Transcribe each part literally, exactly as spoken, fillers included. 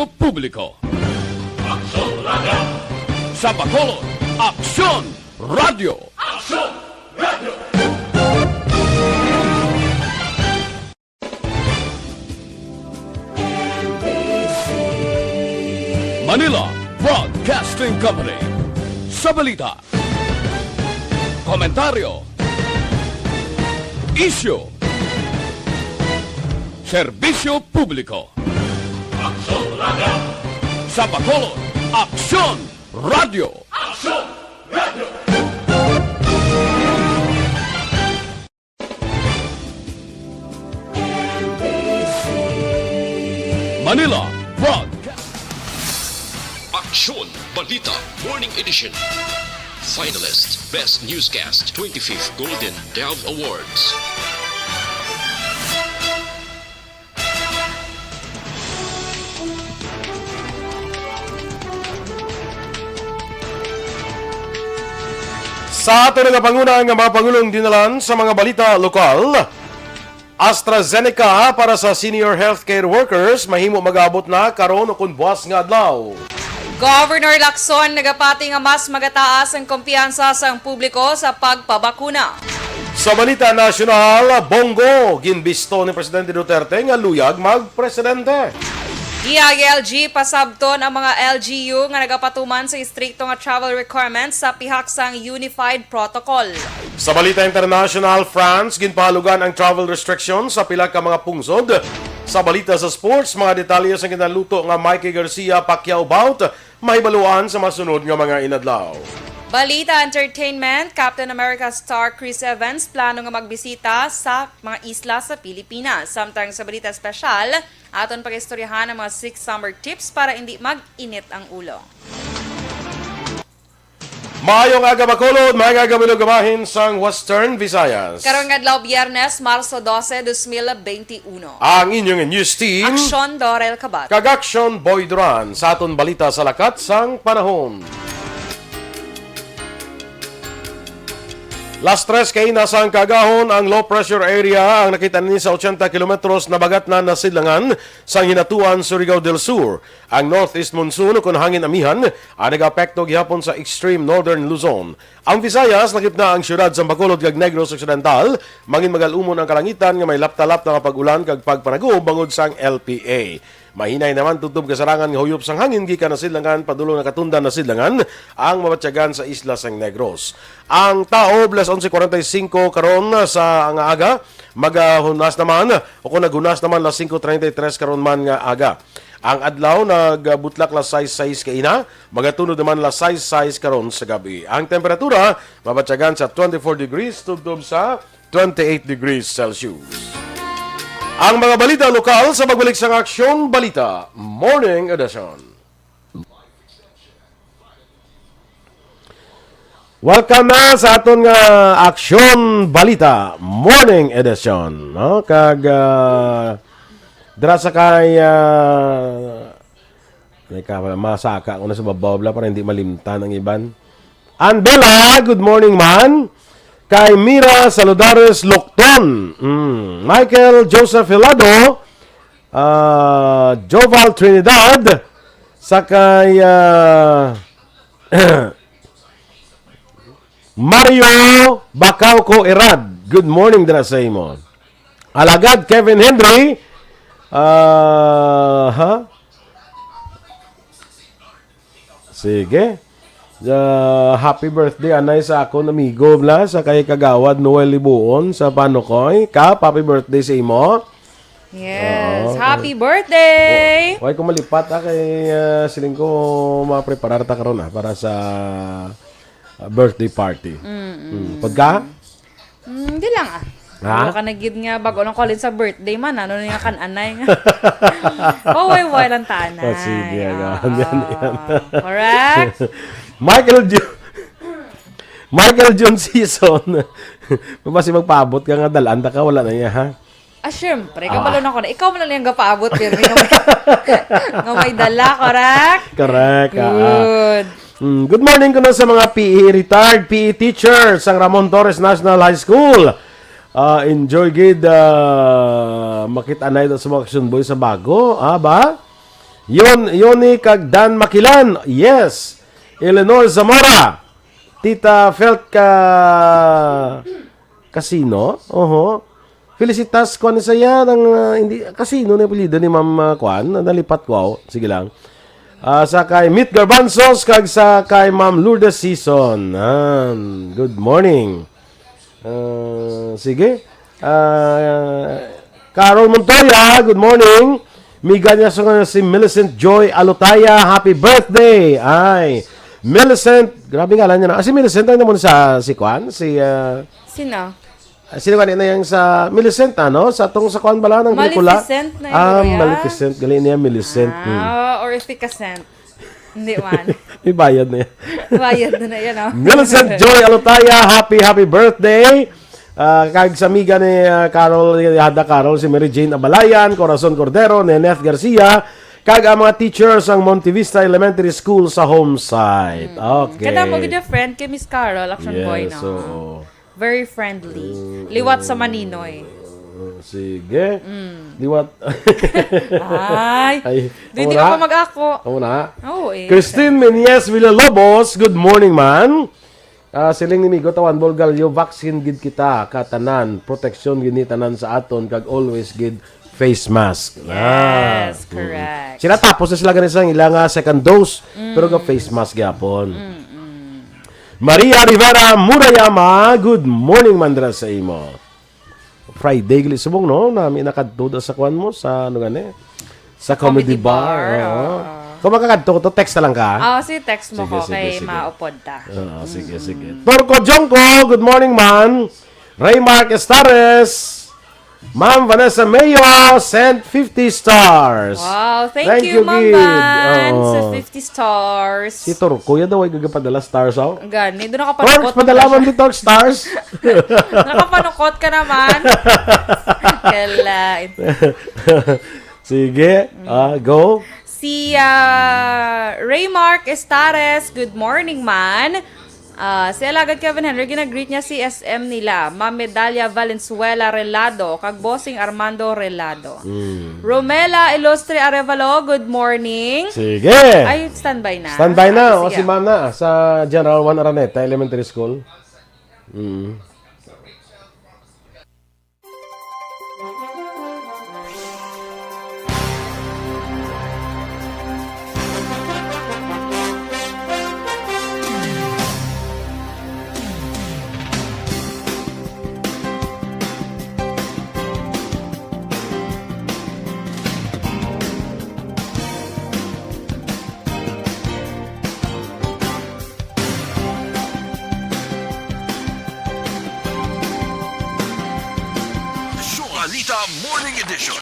Publiko. Aksyon Radio. Sa Bacolod, Aksyon Radio. Aksyon Radio. Manila Broadcasting Company. Sa balita, komentaryo, isyu, serbisyo publiko. Aksyon Radio. Sa Bacolod, Aksyon Radio. Aksyon Radio. Manila Broadcast. Aksyon Balita Morning Edition. Finalist Best Newscast twenty-fifth Golden Dove Awards. Sa ato nagapanguna nga mga pangulong dinalan sa mga balita lokal, AstraZeneca para sa senior healthcare workers mahimo mag-abot na karon o kon buwas nga adlaw. Governor Lacson nagapati nga mas magataas ang kumpiyansa sang publiko sa pagpabakuna. Sa balita nasyonal, Bongo, ginbisto ni Presidente Duterte nga luyag magpresidente. D I L G pasabton ang mga L G U nga nagapatuman sa istrikto nga travel requirements sa pihak sang Unified Protocol. Sa balita international, France, ginpahalugan ang travel restrictions sa pila ka mga pungsod. Sa balita sa sports, mga detalye sa ginaluto nga Mikey Garcia Pacquiao bout, mahibaluan sa masunod nga mga inadlaw. Balita entertainment, Captain America star Chris Evans plano nga magbisita sa mga isla sa Pilipinas. Samtang sa balita espesyal, aton pag-istoryahan ang mga six summer tips para hindi mag-init ang ulo. Maayong aga, Bacolod. Maayong aga, mga bahin sang Western Visayas. Karong adlaw, Biyernes, Marso dose, dos mil benti uno. Ang inyong news team, Aksyon Dorel Kabat. Kag Aksyon Boy Duran, sa aton balita sa lakat sang panahon. Las tres kaina sang kaagahon, ang low pressure area ang nakita ni sa ochenta kilometros nabagat na nasidlangan sang Hinatuan, Surigao del Sur. Ang northeast monsoon, o kon hangin amihan, ang nagaapekto gihapon sa extreme northern Luzon. Ang Visayas, lakip na ang siyudad sa Bacolod kag Negros Occidental, mangin magal-umon ang kalangitan nga may lapta-lapta nga pag-ulan kag pagpanagob bangod sang L P A. Mahinay naman tubtob kasarangan nga huyop sang hangin gikan nasidlangan padulong nakatundan nasidlangan ang mabatyagan sa isla sang Negros. Ang taob, las onse cuarenta y cinco karon sa nga aga, magahunas naman o kung naghunas naman las singko treinta y tres karon man nga aga. Ang adlaw nagbutlak las sais sais kaina, magatunod naman las sais sais karon sa gab-i. Ang temperatura mabatyagan sa twenty-four degrees tubtob sa twenty-eight degrees Celsius. Ang mga balita lokal sa pagbalik sang Aksyon Balita Morning Edition. Welcome na sa aton nga Aksyon Balita Morning Edition, no? Kag, ah, dira sa kay, ah, teka, masaka ko na sa babaw, bla, para hindi malimtan ang iban. Ann Bella, good morning, man. Kay Mira Saludares Locton. Mm. Michael Joseph Hilado, ah, Joval Trinidad, sa kay, ah, Mario Bacauco Erad. Good morning dira sa imo. Alagad Kevin Henry. Ah, ha? Sige. Ah, happy birthday, anay, sa akon amigo, bla, sa kay Kagawad Noel Libuon sa Panukoy. Kap, happy birthday sa imo. Yes. Oo, happy birthday! Way ko malipat, ah, kay, ah, siling ko mapreparar ta karon, ah, para sa, ah, birthday party. Mm-mm. Hmm. Pagka? Mm, di lang, ah. Ha? Wala ka na gid nga bag-o lang ko halin sa birthday man, ano na nga kan-anay nga. Way-way lang ta anay. Oh, sige, ano, oo. Yan, yan. Correct? Michael Ju-, Michael John Season. Mabasi magpaabot ka nga dalan ta ka, wala na niya, ha? Ah, syempre. Ah. Kabalo na ko na. Ikaw man lang yung gapaabot, pero nga may, nga may dala, correct? Correct, ah, ah. Good. Mm, good morning ko na sa mga P E, retired P E teacher sang Ramon Torres National High School. Ah, enjoy gid, ah, makit-anay sa mga Aksyon Boy sa bago, ah, ba? Yon, Yoni kag Dan Makilan. Yes. Eleanor Zamora. Tita Felt ka Casino. Oho. Felicitas, kuan sa iya, ang, ah, hindi, Casino na apelyido ni Ma'am, ah, kuan, nalipat ko, aw. Sige lang. Ah, sa kay Meet Garbanzos, kag sa kay Ma'am Lourdes Season. Ah, good morning. Ah, sige. Ah, Carol Montoya, good morning. Miga niya sa si Millicent Joy Alutaya, happy birthday. Ay, Millicent, grabe nga lang niya na. Ah, si Millicent, ano mo sa, si Kwan? Si, ah, Sino? Ah, sino gani na yung sa Millicent, ano? Sa tong sa Kwan bala ng pelikula? Maleficent na yun, Ah, kuya. Maleficent. Gali niya, Millicent. Hmm. Ah, or efficacent. Hindi man. May bayad na yan. Bayad na na yan, oh. Millicent Joy Alutaya, happy, happy birthday. Ah, kag sa amiga ni, ah, Carol, Hada Carol, si Mary Jane Abalayan, Corazon Cordero, Neneth Garcia, kag ang mga teachers sang Montevista Elementary School sa home site. Mm. Okay. Kada mo gid friend kay Miss Carol, action boy, Yes, no? oo. Very friendly. Mm, Liwat sa mm. Maninoy. Mm, sige. Mm. Liwat. Ay, Ay, di, di amo na? Ako mag-ako. Amo na? Oo, eh. Christine Menyes Villalobos, good morning, man. Ah, siling ni Migo Tawan Bolgalyo, vaccine gid kita, katanan, proteksyon gid ni tanan sa aton, kag always gid face mask. Yes, Ah, mm. correct. Sila tapos na sila gani sa ila nga second dose, pero ga Mm. face mask gyapon. Mm-mm. Maria Rivera Murayama, good morning, Mandra, sa imo. Friday, gali subong, no? Nami nakadto da sa kwan mo, sa ano gani? Sa Comedy Comedy Bar, Bar, oo. oo. Kung makakadto ko to, text na lang ka. Ah, sige, text mo Sige, ko sige, kay sige. maupod ta. Oo, sige, sige. Mm. Torco Jongco, good morning, man. Raymark Estares, Ma'am Vanessa Mayo, sent fifty stars. Wow, thank Thank you, you, Ma'am gid. Van, Oo. sa fifty stars. Si Torco, yan daw ay gagapadala stars, oh. Gani, doon nakapanukot Torch, naman padala siya. man di Torch stars. Nakapanukot ka naman. Kalain. Sige, ah, go. Si, ah, Raymark Estares, good morning, man. Ah, si Alagad Kevin Henry, ginagreet niya si S M nila, Ma'am Medalia Valenzuela Relado, kag Bossing Armando Relado. Mm. Romela Ilustre Arevalo, good morning. Sige. Ay, standby na. Standby na. Ah, O, sige. si ma'am na sa General Juan Araneta Elementary School. Mm. Syokalita Morning Edition.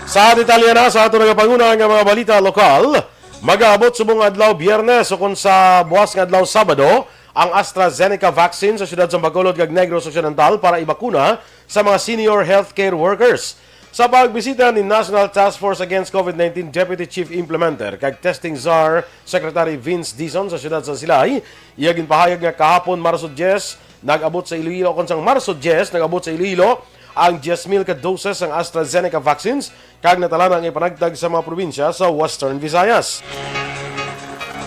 Sa detalye na sa ato nagapanguna nga mga balita lokal, mag-aabot subong adlaw Biyernes o kung sa buwas nga adlaw Sabado ang AstraZeneca vaccine sa siyudad sa Bacolod kag Negros Occidental para ibakuna sa mga senior healthcare workers. Sa pagbisita ni National Task Force Against COVID nineteen Deputy Chief Implementer kag Testing Czar Secretary Vince Dizon sa siyudad sa Silay, iya ginpahayag nga kahapon, Marso diyes, nag-abot sa Iloilo, o kung sang Marso diyes, nag-abot sa Iloilo ang diyes mil ka doses sang AstraZeneca vaccines kag natalana ang ipanagtag sa mga probinsya sa Western Visayas.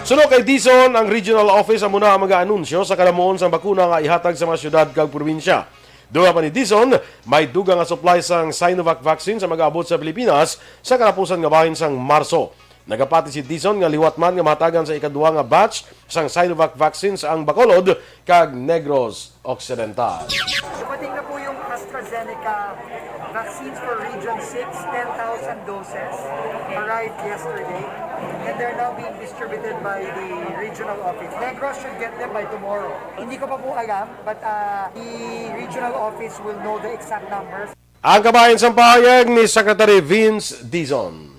Suno kay Dizon, ang regional office amo na ang mag-aanunsyo sa kalamuon sang bakuna nga ihatag sa mga syudad kag probinsya. Dugang pa ni Dizon, may dugang nga supply sang Sinovac vaccine sa mag-aabot sa Pilipinas sa kalapusan nga bahin sang Marso. Nagapati si Dizon nga liwat man nga mahatagan sa ikadua nga batch sang Sinovac vaccines ang Bacolod kag Negros Occidental. Dumating na po yung AstraZeneca vaccines for Region six, ten thousand doses arrived yesterday, and they're now being distributed by the regional office. Negros should get them by tomorrow. Hindi ko pa po alam, but, uh, the regional office will know the exact numbers. Ang kabahin sang pahayag ni Secretary Vince Dizon.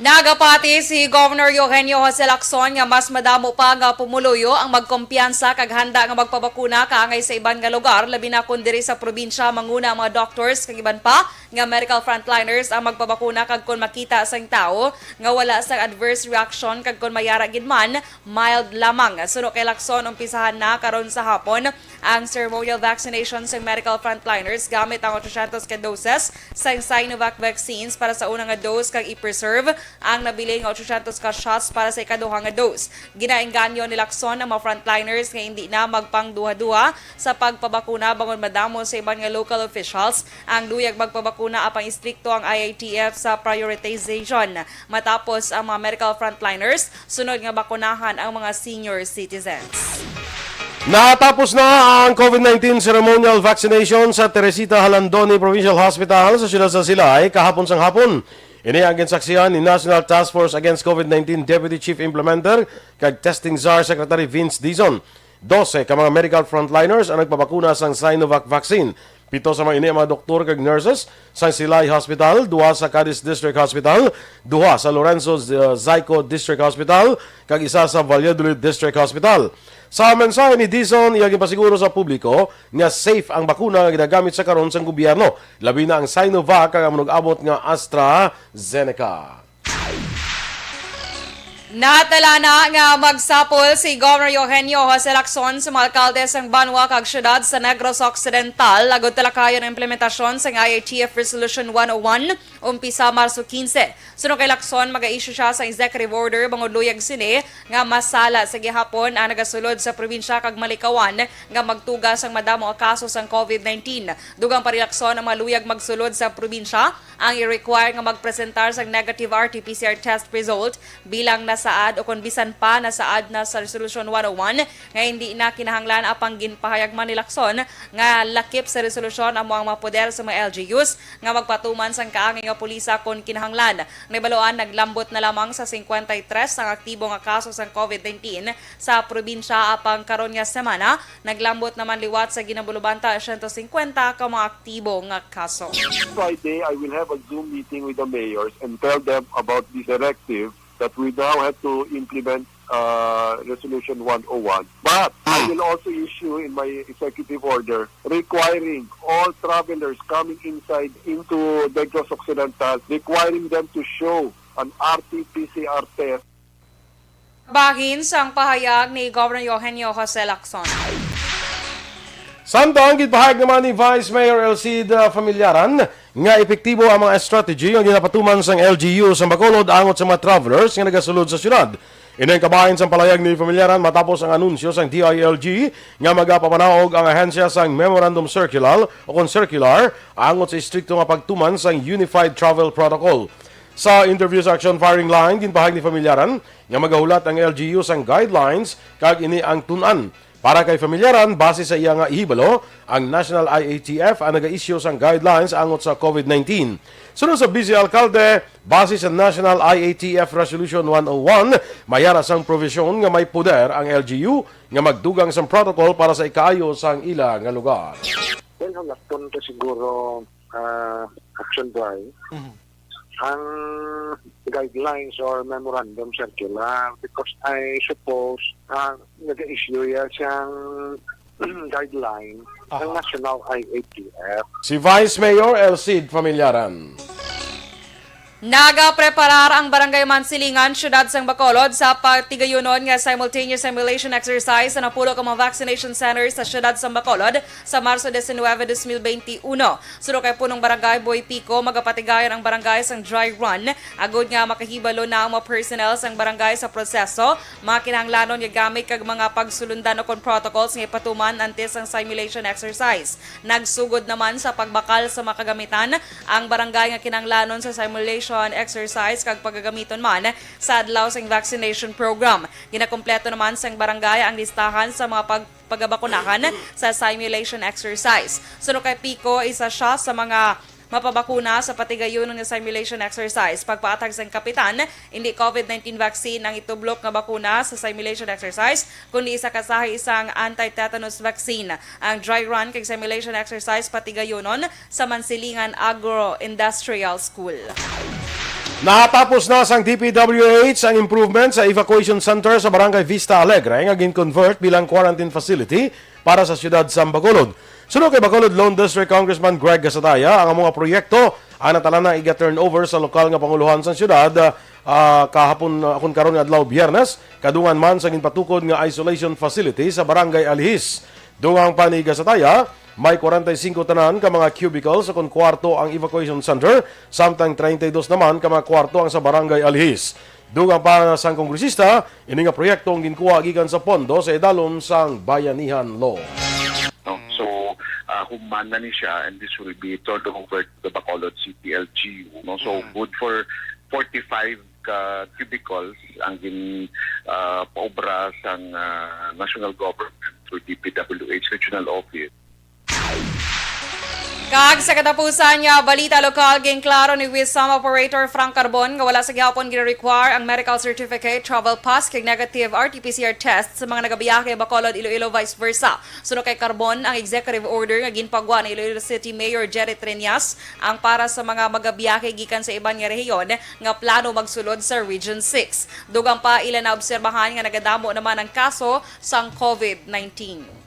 Nagapati si Governor Eugenio Jose Lacson nga mas madamo pa nga pumuluyo ang magkumpiyansa kag handa nga magpabakuna kaangay sa iban nga lugar, labi na kon diri sa probinsya manguna ang mga doctors kag iban pa nga medical frontliners ang magpabakuna, kag kon makita sang tawo nga wala sang adverse reaction kag kon may ara gid man, mild lamang. Suno kay Lacson, umpisahan na karon sa hapon ang ceremonial vaccination sang medical frontliners gamit ang eight hundred ka doses sang Sinovac vaccines para sa una nga dose kag i-preserve ang nabilin nga eight hundred ka shots para sa ikaduha nga dose. Ginaengganyo ni Lacson ang mga frontliners nga hindi na magpangduha-duha sa pagpabakuna bangod madamo sa iban nga local officials ang luyag magpabakuna apang istrikto ang I A T F sa prioritization matapos ang mga medical frontliners, sunod nga bakunahan ang mga senior citizens. Natapos na ang COVID nineteen ceremonial vaccination sa Teresita Jalandoni Provincial Hospital sa siyudad sa Silay kahapon sang hapon. Ini ang ginsaksihan ni National Task Force Against COVID nineteen Deputy Chief Implementer kag Testing Czar Secretary Vince Dizon. Dose ka mga medical frontliners ang nagpabakuna sang Sinovac vaccine. Pito sa mga ini ang mga doktor kag nurses sa Silay Hospital, duha sa Cadiz District Hospital, duha sa Lorenzo Z-, Xico District Hospital, kag isa sa Valladolid District Hospital. Sa mensahe ni Dizon, iya ginpasiguro sa publiko nga safe ang bakuna nga ginagamit sa karon sang gobyerno, labi na ang Sinovac kag ang manug-abot nga AstraZeneca. Natala na nga magsapol si Governor Eugenio Jose Lacson sa mga alkalde sang banwa kag syudad sa Negros Occidental agud talakayan ang implementasyon sang I A T F Resolution one oh one umpisa Marso quince. Suno kay Lacson, maga-issue siya sa executive order bangod luyag sini nga masala sa gihapon ang nagasulod sa probinsya kag malikawan nga magtuga sang madamo nga kaso sang COVID nineteen. Dugang pa ni Lacson, ang mga luyag magsulod sa probinsya ang i-require nga magpresentar sang negative R T P C R test result bilang nasaad o kon bisan pa nasaad na sa Resolution one oh one nga hindi na kinahanglan, apang ginpahayag man ni Lacson nga lakip sa resolusyon amo ang mga poder sa mga L G Us nga magpatuman sang kaangay nga pulisa kon kinahanglan. Nahibaluan, naglambot na lamang sa singkwenta y tres ang aktibo nga kaso sang COVID nineteen sa probinsya, apang karon nga semana naglambot naman liwat sa ginabulubanta siyento singkwenta ka mga aktibo nga kaso. Friday, I will have a Zoom meeting with the mayors and tell them about this directive that we now have to implement, uh, Resolution one oh one. But I will also issue in my executive order requiring all travelers coming inside into Negros Occidental, requiring them to show an R T P C R test. Bahin sang pahayag ni Governor Eugenio Jose Lacson. Samtang ginpahayag naman ni Vice Mayor Elcid, ah, Familiaran nga epektibo ang mga strategy nga ginapatuman sang L G U sa Bacolod angot sa mga travelers nga nagasulod sa syudad. Ini ang kabahin sang pahayag ni Familiaran matapos ang anunsyo sang D I L G nga magapamanaog ang ahensya sang Memorandum Circular o kon circular angot sa istrikto nga pagtuman sang Unified Travel Protocol. Sa interview sa Action Firing Line, ginpahayag ni Familiaran nga magahulat ang L G U sang guidelines kag ini ang tun-an. Para kay Familiaran, base sa iya nga ihibalo, ang National I A T F ang naga-issue sang guidelines angot sa COVID nineteen. Sunod sa Vice Alkalde, base sa National I A T F Resolution one oh one, may ara sang provision nga may poder ang L G U nga magdugang sang protocol para sa ikaayo sang ila nga lugar. Well, hulaton ta siguro, ah, action by Mhm. ang guidelines or memorandum circular, because I suppose, ah, nag-issue ya siyang guideline ang Aha. National I A T F. Si Vice Mayor Elcid Familiaran. Nagapreparar ang Barangay Mansilingan, Siyudad sang Bacolod, sa patigayunon nga simultaneous simulation exercise sa napulo ka mga vaccination centers sa Siyudad sang Bacolod sa Marso diecinuebe, dos mil veintiuno. Suno kay Punong Barangay Boy Pico, magapatigayon ang barangay sang dry run, agud nga makahibalo na ang mga personnel sang barangay sa proseso, mga kinahanglanon nga gamit kag mga pagsulundan ukon protocols nga ipatuman antes ang simulation exercise. Nagsugod naman sa pagbakal sa mga kagamitan ang barangay nga kinahanglanon sa simulation exercise kag pagagamiton man sa adlaw sang vaccination program. Ginakumpleto naman sang barangay ang listahan sa mga pag-, pagabakunahan sa simulation exercise. Suno kay Pico, isa siya sa mga mapabakuna sa patigayunon nga simulation exercise. Pagpaathag sang kapitan, indi COVID nineteen vaccine ang itublok nga bakuna sa simulation exercise, kundi isa ka sahi sang anti-tetanus vaccine. Ang dry run kag simulation exercise patigayunon sa Mansilingan Agro-Industrial School. Natapos na sang D P W H ang improvement sa evacuation center sa Barangay Vista Alegre nga gin-convert bilang quarantine facility para sa siyudad sang Bacolod. Suno kay Bacolod Lone District Congressman Greg Gasataya, ang amo nga proyekto ang natalana iga-turnover sa lokal nga pangulohan sang siyudad, ah, kahapon, ah, kon karon nga adlaw, Biyernes, kadungan man sa ginpatukod nga isolation facility sa Barangay Alihis. Dugang pa ni Gasataya, may kwarenta y singko tanan ka mga cubicles o kon kwarto ang evacuation center, samtang treinta y dos naman ka mga kwarto ang sa Barangay Alihis. Dugang pa sang kongresista, ini nga proyekto ang ginkuha gikan sa pondo sa idalom sang Bayanihan Law. No? So, uh, human na ni siya, and this will be turned over to the Bacolod City L G U. No? So, good for forty-five ka cubicles ang gin uh, paobra sang uh, national government through D P W H Regional Office. Kag sa katapusan nga balita lokal, ginklaro ni Wisam Operator Frank Carbon nga wala sa gihapon gina-require ang medical certificate, travel pass, kag negative R T P C R test sa mga nagabiyahe Bacolod, Iloilo, vice versa. Suno kay Carbon, ang executive order nga ginpagwa ni Iloilo City Mayor Jerry Treñas ang para sa mga magabiyahe gikan sa iban nga rehiyon nga plano magsulod sa Region six. Dugang pa, ila naobserbahan nga nagadamo naman ang kaso sang COVID nineteen.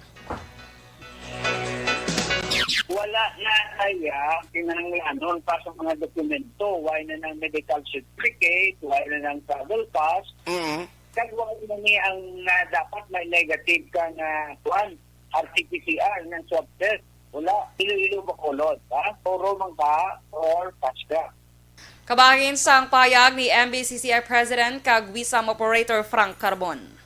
Wala na saya kinahanglanon pa sa mga dokumento. Wala na nang medical certificate, wala na nang travel pass. Mm. Kag wala na ni ang uh, dapat may negative ka nga kuan, R T P C R ng swab test. Wala. Iloilo, Bacolod, ha? Puro man ka or pass ka. Kabahin sang payag ni M B C C I President kag Wisam Operator Frank Carbon.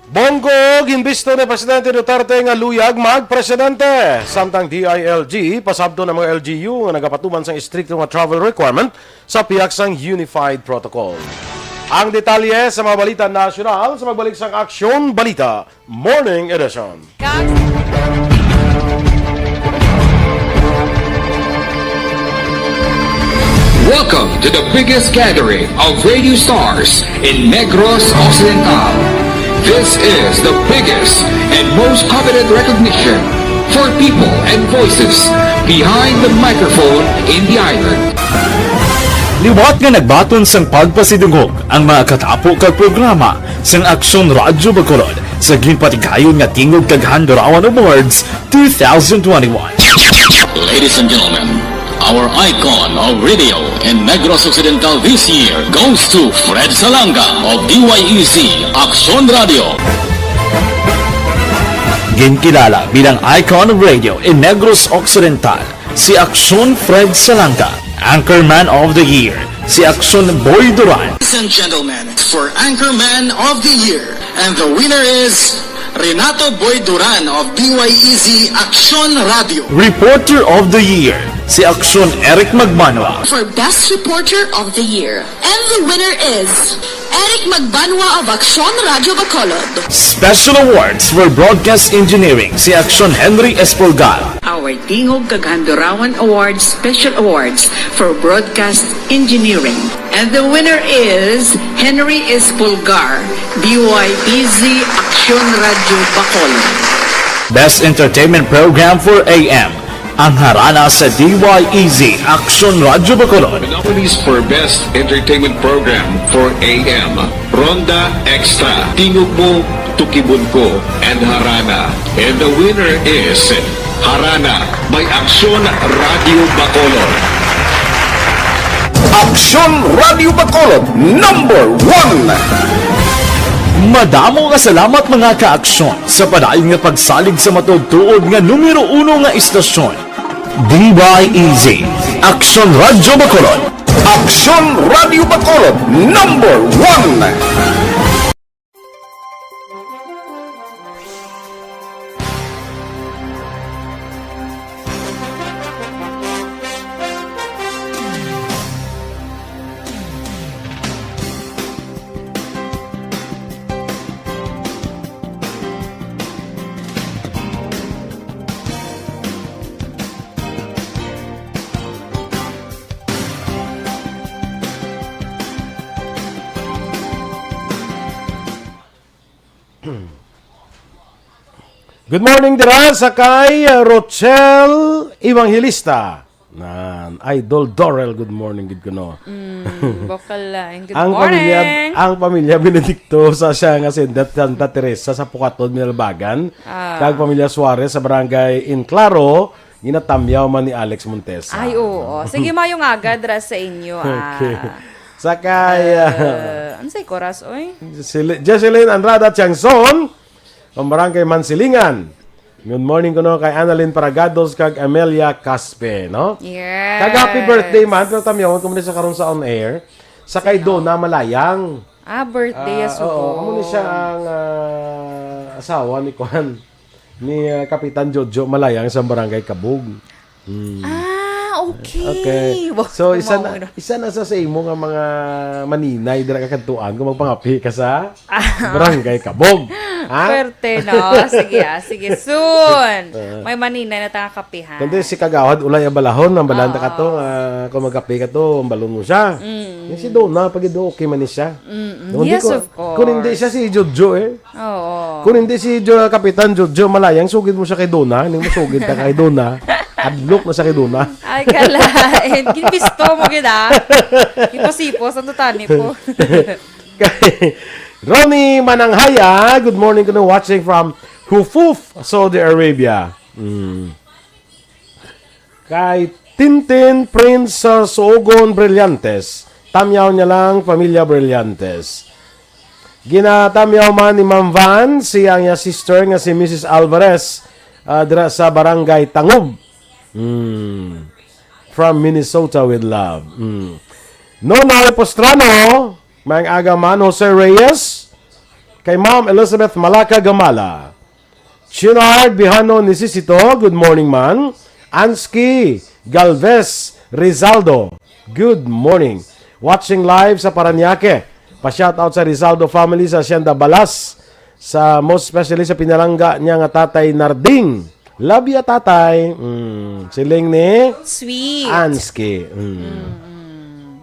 Bongo, ginbisto ni Presidente Duterte nga luyag magpresidente. Samtang D I L G, pasabton ang mga L G U nga nagapatuman sang istrikto nga travel requirement sa pihak sang Unified Protocol. Ang detalye sa mga balita nasyonal sa pagbalik sang Aksyon Balita Morning Edition. Welcome to the biggest gathering of radio stars in Negros Occidental. This is the biggest and most coveted recognition for people and voices behind the microphone in the island. Liwat nga nagbaton sang pagpasidungog ang mga katapo kag programa sang Aksyon Radyo Bacolod sa ginpatigayon nga Tingog kag Handurawan Awards two thousand twenty-one. Ladies and gentlemen, our icon of radio in Negros Occidental this year goes to Fred Salanga of D Y E Z Aksyon Radio. Ginkilala bilang icon of radio in Negros Occidental si Aksyon Fred Salanga, Anchorman of the Year si Aksyon Boy Duran. Ladies and gentlemen, for Anchorman of the Year, and the winner is Renato Boy Duran of D Y E Z Aksyon Radio. Reporter of the Year si Aksyon Eric Magbanwa. For Best Reporter of the Year, and the winner is Eric Magbanwa of Aksyon Radio Bacolod. Special Awards for Broadcast Engineering si Aksyon Henry Espolgar. Our Tingog kag Handurawan Awards Special Awards for Broadcast Engineering. And the winner is Henry Espolgar, D Y E Z Aksyon Radio Bacolod. Best Entertainment Program for A M, ang Harana sa D Y E Z Aksyon Radio Bacolod. The nominees for Best Entertainment Program for A M, Ronda Extra, Tingog Mo, Tukibon Ko, and Harana. And the winner is Harana by Aksyon Radio Bacolod. Aksyon Radio Bacolod, number one! Madamo nga salamat, mga ka-aksyon, sa padayon nga pagsalig sa matuod-tuod nga numero uno nga istasyon. D Y E Z, Aksyon Radyo Bacolod. Aksyon Radyo Bacolod, number one. Good morning dira sa kay Rochelle Evangelista. Nan, Idol Dorel, good morning, good kuno. Mm, vocal line. Good Ang morning. pamilya, ang pamilya Benedicto sa siya nga si Santa Teresa sa Pukaton, Minalbagan. Ah. Kag pamilya Suarez sa barangay Enclaro, ginatamyaw man ni Alex Montesa. Ay, oo. Sige, mayong aga dra sa inyo. Ah. Okay. Sakay, ah, Uh, ano say koras, oy? Sili- Jesselyn Andrada Tiangson, ang barangay Mansilingan. Good morning kuno kay Annalyn Paragados kag Amelia Caspe, no? Yes. Kag happy birthday man, pero tamyawon ko muna sa karon sa on air. Sa kay Donna Malayang. Ah, birthday Ah, ya subo. Oo, amo ni siya ang ah, asawa ni Kuan, ni ah, Kapitan Jojo Malayang sa barangay Kabug. Mm. Ah, okay. Okay. Wow, So, isa kumaon. na, isa na sa, sa imo nga mga maninay dira kakadtuan kung magpangapi ka sa Barangay Kabog. Ha? Swerte, no? Sige, ah. Sige, soon. Ah. May maninay na tanga kapihan. Kundi si Kagawad Ulay Abalahon, ang balanta Ah. ka to, ah, kung magkape ka to, ang balon mo siya. Mm. Yung si Donna, pag ido, okay man ni siya. Mm-mm. Kundi Yes, ko- of course. Kung hindi siya si Jojo eh. Oo. Kung hindi si Jo, Kapitan Jojo Malayang, sugid mo siya kay Donna. Hindi mo sugid ka kay Donna. Adlok na sa kay Donna. Ay, kalain. Ginpisto mo gid, ah. Ipos-ipos, ang tutani po. Kay Ronnie Mananghaya, good morning kuno, watching from Hufuf, Saudi Arabia. Mm. Kay Tintin Prince sa Suogon Brillantes, tamyaw niya lang pamilya Brillantes. Ginatamyaw man ni Ma'am Van, siya ang iya sister nga si Missus Alvarez, ah, dira sa Barangay Tangob. Mm. From Minnesota with love. Mm. Nonay Postrano, may aga man, Jose Reyes, kay Ma'am Elizabeth Malaka Gamala. Chinard Bihano Nisisito, good morning man. Anski Galvez Rizaldo, good morning. Watching live sa Parañaque. Pa-shoutout sa Rizaldo family sa Hacienda Balas. Sa most especially sa pinalangga niya nga Tatay Narding. Love you, Tatay. Mm, siling ni Sweet. Anski. Mm.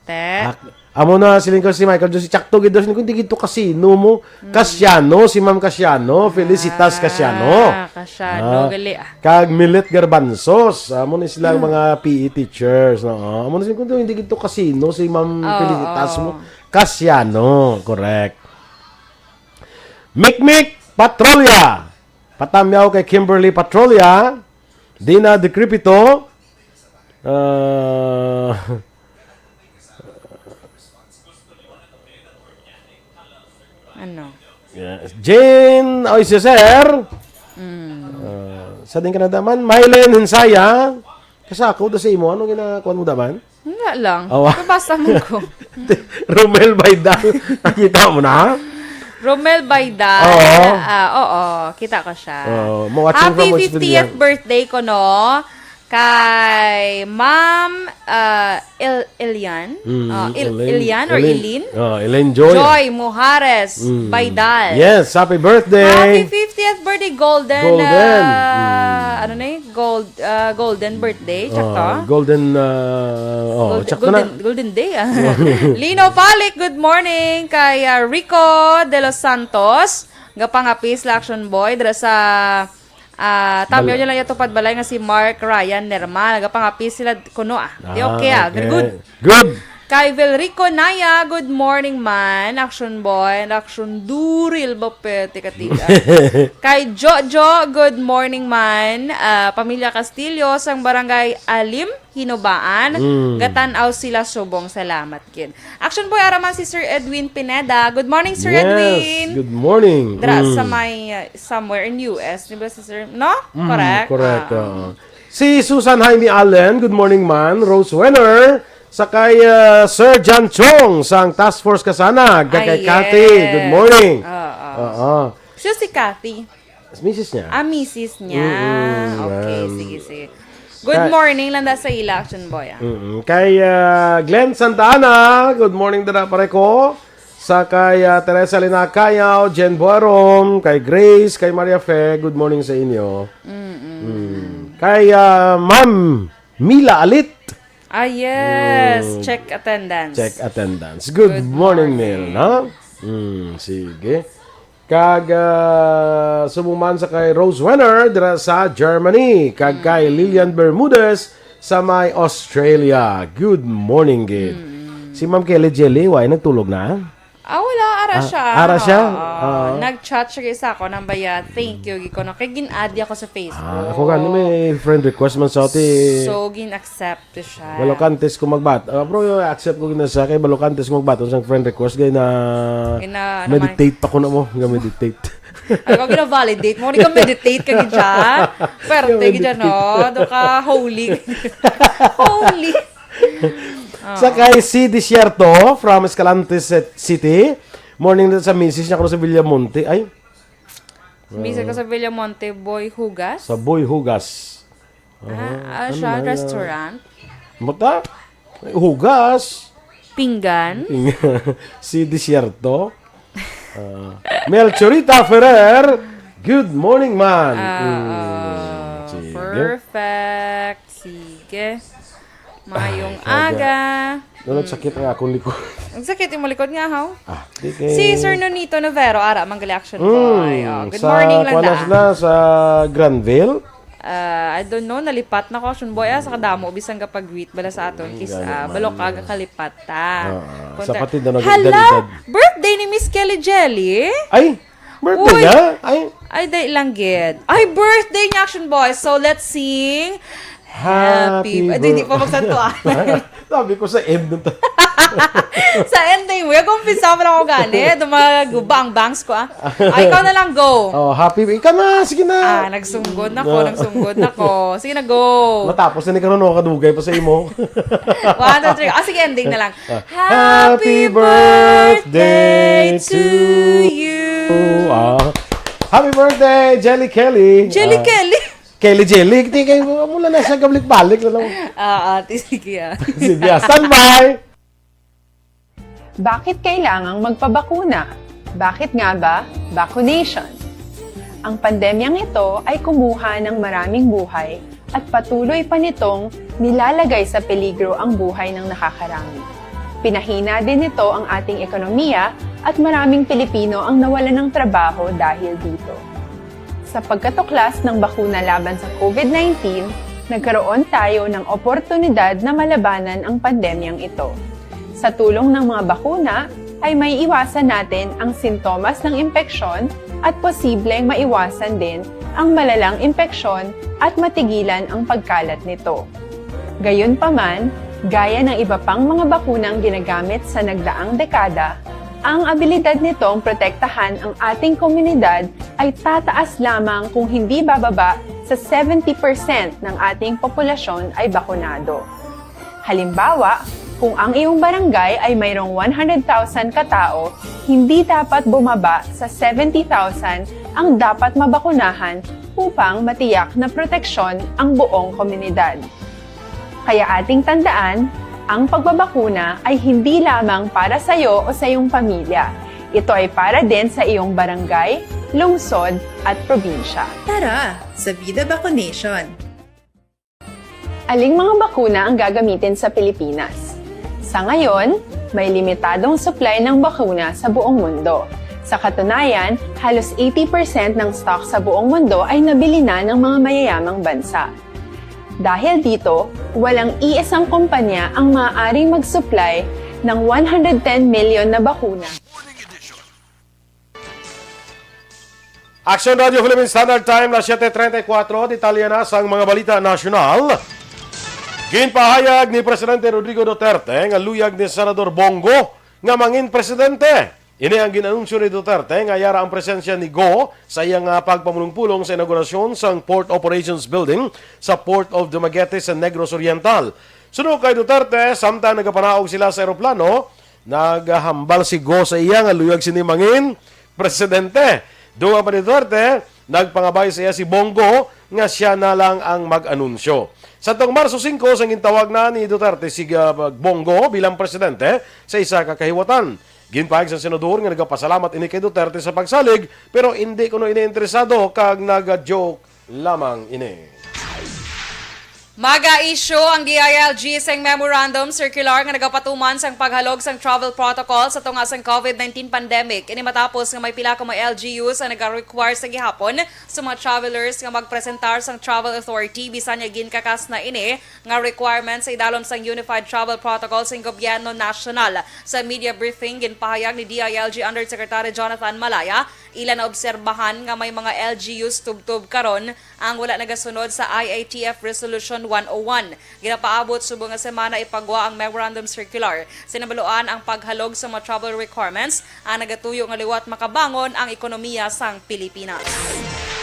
Te. Ak- Amo na, siling ko si Michael Jose, tsakto gid daw, siling ko, "Hindi gid to kasino mo." Kasiano, si Ma'am Kasiano, Felicitas Kasiano. Ah, Kasiano, Ah, gali, ah. Kag Milet Garbanzos, amo ni silang mga P E teachers, no? Amo na siling ko, "Hindi gid to kasino si Ma'am Oo, Felicitas oo. mo." Kasiano, correct. Mikmik Patrolya, patamyaw kay Kimberly Patrolya, Dina Decrepito, ah, Ano? Yes. Jane Oiseser. Mm. Uh, sa din ka nadaman. Mylen Hinsaya. Kasi ako, doon sa imo, anong ginakuha mo daman? Wala lang. Awa. Nabasa mo ko. Romel Baidal. Nakita mo na? Romel Baidal. Oo. Ah, oo. Kita ko siya. Oo. Mo watching Happy from fiftieth birthday ko, no? Kay Ma'am ah, El Elian. Mm, Ah, El- Elaine. Elian or Elaine. Eileen? Ah, Elaine Joy. Joy Mujares Mm. Baidal. Yes, happy birthday. Happy fiftieth birthday, Golden. Golden. ah, Mm. Ano na eh? Gold, ah, golden birthday. Tsaka? Ah, golden, ah, oh, Golden, tsaka na. golden, golden day, ah. Lino Palik, good morning. Kay ah, Rico de los Santos, gapangapis la Action Boy, dira sa ah, tamyo Bal- niya lang yung tupad balay nga si Mark Ryan Nermal. Gapangapis sila kuno, ah. Di Ah, okay, ah. Very okay. Good. Good. Kay Velrico Naya, good morning man. Action boy, and action duril ba pwede katiga. Kay Jojo, good morning man. Ah, Pamilya Castillo, sang barangay Alim, Hinubaan. Mm. Gatan-aw sila subong. Salamat, kid. Action boy, araman si Sir Edwin Pineda. Good morning, Sir Yes, Edwin. Good morning. Dra Mm. sa may, uh, somewhere in U S. Di ba, si Sir? No? Mm, Correct? Correct. Ah. Oo. Si Susan Jaime Allen, good morning man. Rose Wenner, sa kay uh, Sir John Chong sang Task Force Kasanag, kag kay Ay, Cathy, yes. Good morning. Oo. Oo. So, si Kathy. Misis niya. Ah, misis niya. Mm-mm, Okay, um, sige, sige. Good Ka- morning lang da sa ila, Action Boy. Ah. Mm-mm. Kay uh, Glenn Santa Ana, good morning dada pare ko. Sa kay uh, Teresa Linacayaw, Jen Boarom, kay Grace, kay Maria Fe, good morning sa inyo. Mm-mm. Mm. Kay uh, Ma'am Mila Alit. Ah, yes. Mm. Check attendance. Check attendance. Good, Good morning, morning. Mel, no? Mm, sige. Kag uh, subong man sa kay Rose Wenner dira sa Germany. Kag kay Lilian Bermudez Sa may Australia. Good morning, gid. Si Ma'am Kelly Jelly, way nagtulog na? Ah, wala. Ara Ah, siya. ara siya? Oo. Ah. Nag-chat siya sa ako ng baya. Thank you, gid ko, no? Kay gin-add ako sa Facebook. Ah, ako gani may friend request man sa ati. So, gin-accept ko siya. Balokantes ko magbat. Ah, bro, accept ko gina sa kay balokantes ko magbat sang friend request kay na Gina-, ano meditate pa ko na mo, nga meditate. Ako gina-validate mo. Hindi ka meditate ka gid siya. Pwerte Gina-meditate. gid siya, no? Doon ka holy. Holy. Sa kay C Desierto from Escalante City. Morning din sa misis niya ko sa Villamonte. Ay, Misis ko sa Villamonte, Boy Hugas. Sa Boy Hugas. Ah, ah, Ano siya, na, restaurant. Mata? Hugas. Pinggan. Si Desierto. Ah, Melchorita Ferrer. Good morning, man. Ah, Mm, ah, sige. Perfect. Sige. Mayong Aga. aga. Ano, sakit ang akong likod. Ang sakit yung malikod nga, haw? Ah, di kay... Si Sir Nonito Novero, ara, Manggali Action Mm, Boy. Oh, good sa morning lang kuwan na da. Sila sa Granville. Ah, I don't know, nalipat na ko, Action Boy, ah, sa kadamo, bisan ka pag-greet, bala sa aton, kis, Gani ah, man Balokag yun. Kalipata. Ah, ah. Kung Sa ta- pati na nag- Hala, edad-edad. Birthday ni Miss Kelly Jelly? Ay, birthday Uy! niya? Ay, Ay, day lang gid. Ay, birthday niya, Action Boy. So, let's sing Happy Happy. Ay, di, di bir- pa magsantuan. Sabi ko sa end na to. Sa ending mo, yung kumpisa mo lang ako gani. Dumagubang bangs ko, ah. Ay, ikaw na lang, go. Oh, happy. Ikaw na, sige na. Ah, nagsunggod na ko, Na- nagsunggod na ko. Sige na, go. Matapos na ni karon, no, kadugay pa sa imo. One, two, three. Ah, sige, ending na lang. Happy birthday to you. Ah, happy birthday, Jelly Kelly. Jelly Ah, Kelly. Kelly Jelly. Di kayo, mula na siya, gabalik-balik na lang. Ah, ate, sige, ah. Sige, ah, standby. Bakit kailangang magpabakuna? Bakit nga ba vaccination? Ang pandemyang ito ay kumuha ng maraming buhay at patuloy pa nitong nilalagay sa peligro ang buhay ng nakakarami. Pinahina din nito ang ating ekonomiya at maraming Pilipino ang nawalan ng trabaho dahil dito. Sa pagkatuklas ng bakuna laban sa COVID nineteen, nagkaroon tayo ng oportunidad na malabanan ang pandemyang ito. Sa tulong ng mga bakuna, ay may iwasan natin ang sintomas ng impeksyon at posibleng maiwasan din ang malalang impeksyon at matigilan ang pagkalat nito. Gayunpaman, gaya ng iba pang mga bakunang ginagamit sa nagdaang dekada, ang abilidad nitong protektahan ang ating komunidad ay tataas lamang kung hindi bababa sa seventy percent ng ating populasyon ay bakunado. Halimbawa, kung ang iyong barangay ay mayroong one hundred thousand katao, hindi dapat bumaba sa seventy thousand ang dapat mabakunahan upang matiyak na proteksyon ang buong komunidad. Kaya ating tandaan, ang pagbabakuna ay hindi lamang para sa iyo o sa iyong pamilya. Ito ay para din sa iyong barangay, lungsod, at probinsya. Tara sa Vida Vaccination! Aling mga bakuna ang gagamitin sa Pilipinas? Sa ngayon, may limitadong supply ng bakuna sa buong mundo. Sa katunayan, halos eighty percent ng stock sa buong mundo ay nabili na ng mga mayayamang bansa. Dahil dito, walang iisang kumpanya ang maaaring mag-supply ng one hundred ten million na bakuna. Action Radio Philippine Standard Time na siyete treinta y cuatro. Detalye na sang mga balita nasyonal. Ginpahayag ni Presidente Rodrigo Duterte nga luyag ni Senador Bong Go nga mangin presidente. Ini ang gin-anunsyo ni Duterte nga yara ang presensya ni Go sa iya nga pagpamulong-pulong sa inaugurasyon sang Port Operations Building sa Port of Dumaguete sa Negros Oriental. Suno kay Duterte, samtang nagapanaog sila sa eroplano, naghambal si Go sa iya nga luyag sini mangin presidente. Dugang pa ni Duterte, nagpangabay sa iya si Bong Go nga siya na lang ang mag-anunsyo. Sa tong Marso singko, sang gintawag na ni Duterte si, ah, Bong Go bilang presidente sa isa ka kahiwatan. Ginpahayag sang senador nga nagapasalamat ini kay Duterte sa pagsalig, pero indi kuno ini interesado kag naga-joke lamang ini. Maga-issue ang D I L G sang memorandum circular nga nagapatuman sang paghalog sang travel protocol sa tunga sang COVID nineteen pandemic. Ini matapos nga may pila ka mga L G Us ang nag-require sa gihapon sa mga travelers nga magpresentar sang travel authority bisan nga ginkakas na ini nga requirement sa idalom sang Unified Travel Protocol sang Gobyerno Nasyonal. Sa media briefing, ginpahayag ni D I L G Undersecretary Jonathan Malaya, ila naobserbahan nga may mga L G Us tubtob karon ang wala nagasunod sa I A T F Resolution one oh one. Ginapaabot subong nga semana ipagwa ang memorandum circular. Sa nabaluan ang paghalog sa mga travel requirements ang nagatuyo nga liwat makabangon ang ekonomiya sang Pilipinas.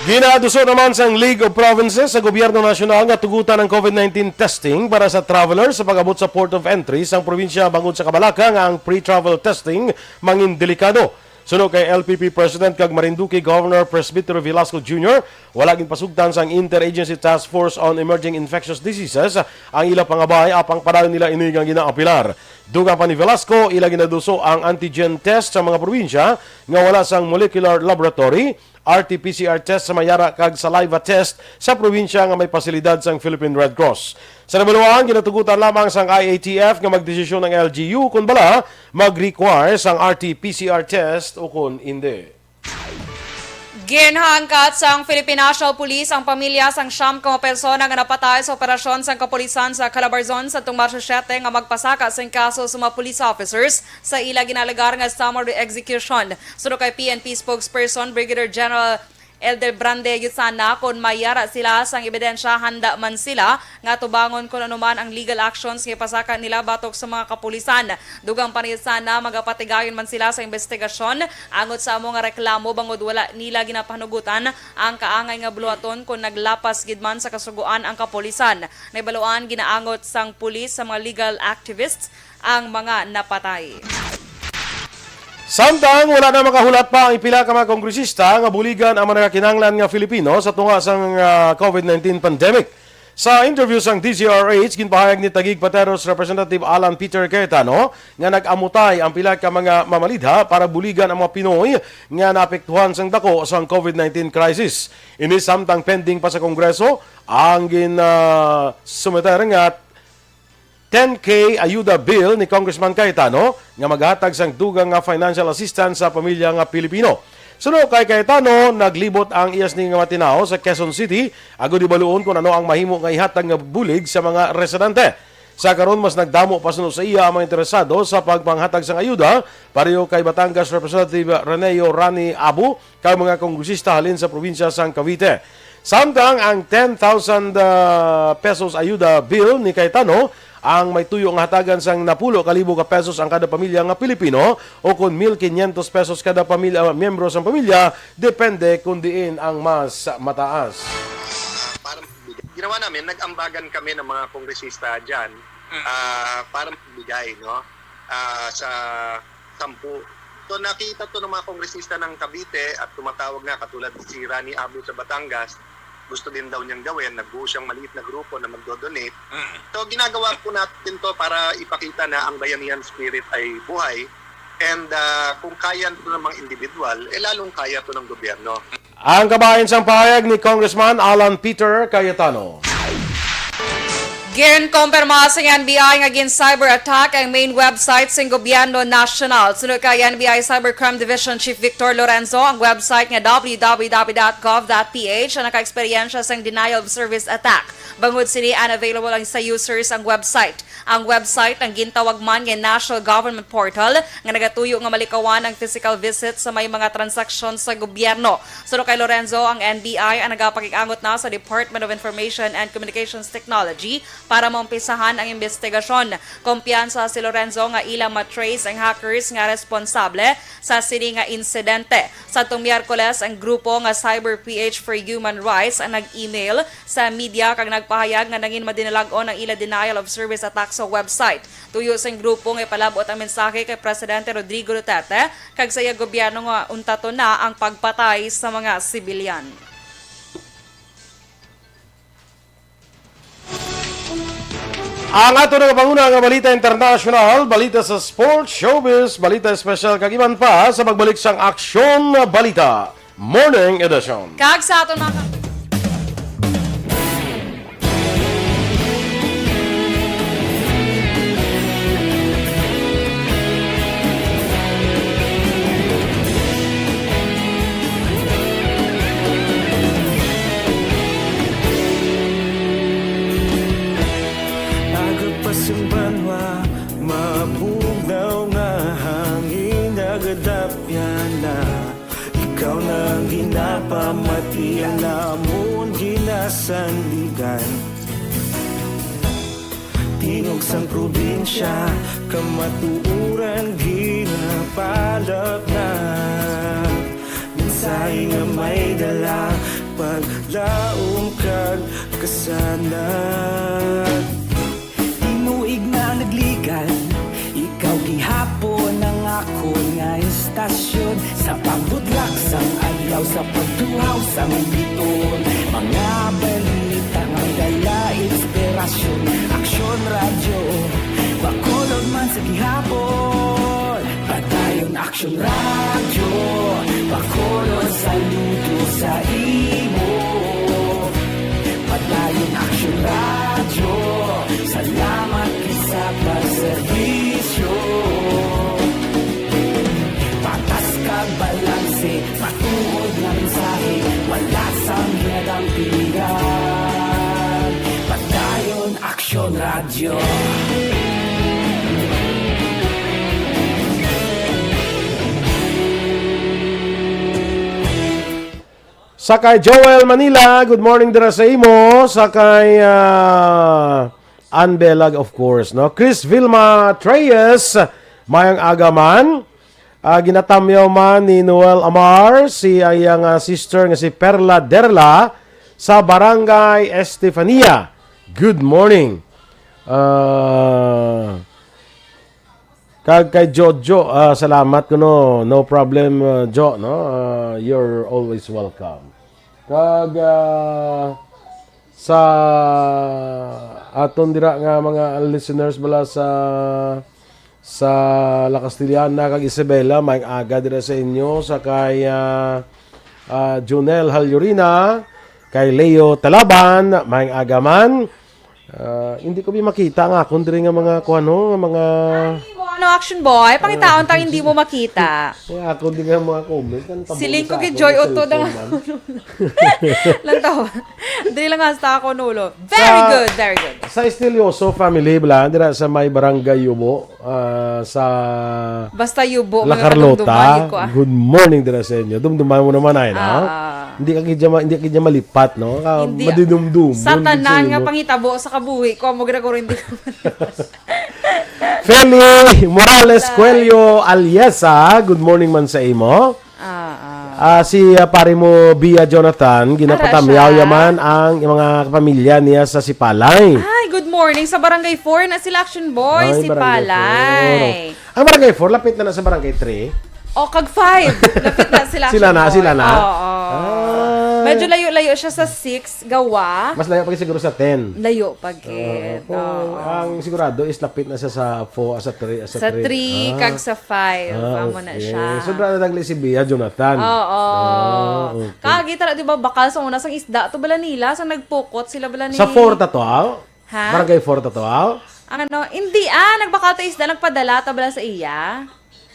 Ginaduso naman sang League of Provinces sa gobyerno nasyonal nga tugutan ang COVID nineteen testing para sa traveler sa pag-abot sa port of entry sang probinsya bangod sa kabalaka nga ang pre-travel testing mangin delikado. Suno kay L P P President kag Marinduque Governor Presbytero Velasco Junior, wala ginpasugtan sang Interagency Task Force on Emerging Infectious Diseases ang ila pangabay, apang padayon nila ini nga ginaapilar. Dugang pa ni Velasco, ila ginaduso ang antigen test sa mga probinsya nga wala sang molecular laboratory, R T P C R test sa may yara kag saliva test sa probinsya nga may pasilidad sang Philippine Red Cross. Sa nabaluan, ginatugutan lamang sang I A T F nga magdesisyon ang L G U kon bala mag-require sang R T P C R test o kon indi. Ginhangkat sang Philippine National Police ang pamilya sang siyam ka mga persona nga napatay sa operasyon sang kapulisan sa Calabarzon sa tong Marso siete nga magpasaka sing kaso sa mga police officers sa ila ginaalegar nga summary execution. Suno kay P N P spokesperson Brigadier General Elder Brande Yusana, kon may yara sila sang ebidensya, handa man sila nga tubangon kon ano man ang legal actions nga ipasaka nila batok sa mga kapulisan. Dugang pa ni Yusana, magapatigayon man sila sa investigasyon angot sa amo nga reklamo bangod wala nila ginapanugutan ang kaangay nga buluhaton kon naglapas gid man sa kasugoan ang kapulisan. Nahibaluan, ginaangot sang pulis sa mga legal activists ang mga napatay. Samtang wala na makahulat pa ang pila ka mga kongresista nga buligan ang mga nagakinahanglan nga Filipino sa tunga sang, ah, COVID nineteen pandemic. Sa interview sang D Z R H, ginpahayag ni Taguig Pateros Representative Alan Peter Cayetano nga nag-amutay ang pila ka mga mamalidha para buligan ang mga Pinoy nga naapektuhan sang dako sang COVID nineteen crisis. Ini samtang pending pa sa Kongreso ang gin, ah, sumiter nga ten K ayuda bill ni Congressman Cayetano nga maghatag sang dugang nga financial assistance sa pamilya nga Pilipino. Suno kay Cayetano, naglibot ang iya sini nga mga tinawo sa Quezon City agud hibaluon kon ano ang mahimo nga ihatag nga bulig sa mga residente. Sa karon, mas nagdamo pa suno sa iya ang mga interesado sa pagpanghatag sang ayuda, pareho kay Batangas Representative Reneo Rani Abu kag mga kongresista halin sa probinsya sang Cavite. Samtang ang ten thousand, ah, pesos ayuda bill ni Cayetano ang may tuyo nga hatagan sang napulo ka libo ka pesos ang kada pamilya nga Pilipino, o kon mil quinientos pesos kada pamilya, miyembro sang pamilya, depende kon diin ang mas mataas. Para magbigay. Ginawa namin, nag-ambagan kami ng mga kongresista dyan, ah, para magbigay, no? Ah, sa sampu. So, nakita to ng mga kongresista ng Cavite at tumatawag na, katulad si Rani Abu sa Batangas, gusto din daw niyang gawin, nagbuo siyang maliit na grupo na magdo-donate. So, ginagawa po natin to para ipakita na ang bayanihan spirit ay buhay. And, ah, kung kaya ito ng mga individual, eh, lalong kaya to ng gobyerno. Ang kabahin sang pahayag ni Congressman Alan Peter Cayetano. Ginkumpirma sang N B I nga gin-cyber attack ang main website sang gobyerno nasyonal. Suno kay N B I Cybercrime Division Chief Victor Lorenzo, ang website nga W W W dot gov dot P H ang nakaeksperyensya sang denial of service attack. Bangod sini, unavailable ang sa users ang website. Ang website ang gintawag man nga National Government Portal nga nagatuyo nga malikawan ang physical visit sa may mga transaksyon sa gobyerno. Suno kay Lorenzo, ang N B I ang nagapakig-angot na sa Department of Information and Communications Technology para maumpisahan ang imbestigasyon. Kumpiyansa si Lorenzo nga ila ma-trace ang hackers nga responsable sa sini nga insidente. Sa tong Miyerkules, ang grupo nga Cyber P H for Human Rights ang nag-email sa media kag nagpahayag nga nangin madinalag-on ang ila denial of service attack sa website. Tuyo sing grupo nga ipalab-ot ang mensahe kay Presidente Rodrigo Duterte kag sa iya gobyerno nga untaton na ang pagpatay sa mga sibilyan. Ang ato nagapanguna nga balita internasyonal, balita sa sports, showbiz, balita espesyal, kag iban pa sa pagbalik sang Aksyon Balita Morning Edition. Kag sa aton mga Napamati ang namon ginasandigan. Tingog sang probinsya, kamatuoran ginapalapnag. Mensahe nga may dala, paglaom kag kasanag. Tinuig na nagligan, ikaw gihapon ang akon nga istasyon. Sa pagbudlak sang adlaw, sa pagtuhaw sang biton, mga balita nga dala inspirasyon. Aksyon Radyo, Bacolod man sa gihapon. Padayon Aksyon Radyo, Bacolod, saludo sa imo. Padayon Aksyon Radyo, salamat gid sa pagserbisyo. Patas kag balanse, matuod nga mensahe, wala sang ginadampigan. Padayon Aksyon Radyo. Sa kay Joel Manila, good morning dira sa imo. Sa kay, ah, Ann Belag, of course, no? Chris Vilma Treyes, mayang aga man. Ah, ginatamyaw man ni Noel Amar si iyang, ah, sister nga si Perla Derla sa Barangay Estefania. Good morning. Ah, kag kay Jojo, ah, salamat kuno. No problem, ah, Jo, no? Ah, you're always welcome. Kag, ah, sa aton dira nga mga listeners bala sa, sa La Castellana kag Isabela, may aga dira sa inyo, sa kay, ah, ah, Junel Halyurina, kay Leo Talaban, may aga man. Ah, hindi ko bi makita ang akon diri nga mga kuano, nga mga Ay, mo, ano, Action Boy? Pangitaon ta, hindi mo makita. Ang akon diri nga mga comments, kan tabo Siling ko sa kay akon Joy sa Utod ang cellphone man. Lang tawa. Dili lang hasta ako nulo. Very Sa, good, very good. Sa Estilioso family, bala, dira sa may Barangay Yubo, ah, sa Basta Yubo, La mga Carlota. Kadumduman, ko, ah. Good morning dira sa inyo. Dumduman mo naman, ay, na? Ah, ah. Hindi ka gid ma-, hindi ka gid malipat, no? Ka Hindi. Madinumdumon Sa gid sa tanan nga imo. Pangitabo sa kabuhi ko, amo gid ako rin di ko malipat. Feli Morales Bye. Coelho Aliesa, good morning man sa imo. Ah, ah. Ah, si, ah, pare mo, Bia Jonathan, ginapatamyaw Ara siya. Yaman ang mga kapamilya niya sa Sipalay. Ay, good morning. Sa Barangay four na sila, Action Boy, Ay, Barangay Sipalay. four. Ang Barangay four, lapit na na sa Barangay three. O, kag five. Lapit na sila, Sila na, Action Boy. sila na? Oo. Ah. Medyo layo-layo siya sa six, gawa. Mas layo pa siguro sa ten. Layo pa gid. Oo. Oo. Ang sigurado is lapit na siya sa four, sa three, sa Sa three. three Ah. kag sa five, Ah, amo na okay. siya. So, dra-, dagli si Bia, Jonathan. Oo. Ah, okay. Kagi tara, di ba, bakal sa una, sang isda to bala nila, sa nagpukot sila bala ni Sa four ta to, ah? Ha? Barangay four ta to, ah? Ang ano, hindi, ah, nagbakal ta isda, nagpadala ta bala sa iya.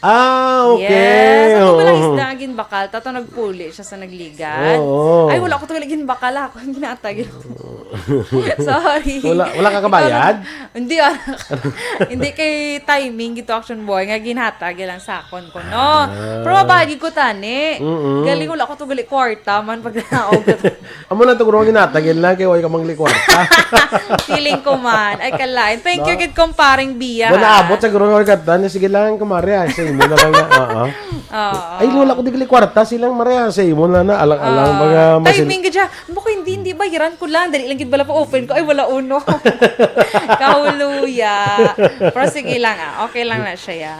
Ah, okay. Yes, ato bala Oo. isda nga ginbakal ta, to nagpuli siya sa nagligad. Oo. Ay, wala ko to gali ginbakal, ako ang ginatag. Sorry. Wala, wala ka kabayad? Ikaw na, hindi, ah. Hindi kay timing gito, Action Boy, nga ginhatag lang sa akon ko, no? Ah. Pero mabagi ko, tani. Mm-mm. Galing, wala ko to gali kwarta man pag naog. Amo lang to, guro, ginhatag, yan lang, kay way ka mangli kwarta. Feeling ko man. Ay, kalain. Thank you, No? gid, kumparing Bia, Wala ha? abot sa guro, nga kanta niya, sige lang, kumari, ah, sa imo na lang na, oo. Oo. Ay, wala ko di gali kwarta, silang Maria, sa imo na na, alang-alang, Ah, mga masin- timing gid siya. Bako, hindi, hindi, bayaran ko lang. Dali lang gid bala pa open ko. Ay, wala uno. Kahuluya. Pero sige lang, ah. Okay lang na siya, ya.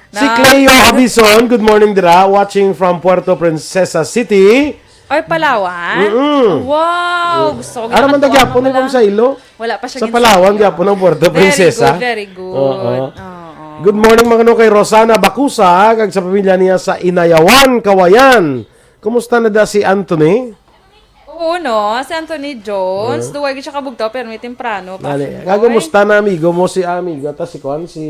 Si Na- Cleo Habison, good morning, dira. Watching from Puerto Princesa City. Ay, Palawan? Mm-mm. Wow! Gusto ko Ara man ginapakuha tagi hapon mo ni pala. Ma'am Sailo. Wala pa siya Sa gin-, Palawan, gihapon ang Puerto Very Princesa. good, very good. Oo. Oo. Good morning, mga no, kay Rosana Bacusa, kag sa pamilya niya sa Inayawan, Kawayan. Kumusta na da si Anthony? Oo, no? Si Anthony Jones, Ah. duway gid siya kabugtaw, pero may temprano pa, Dali. Action Boy. Kagumusta na amigo mo si amigo, ta si Kwan, si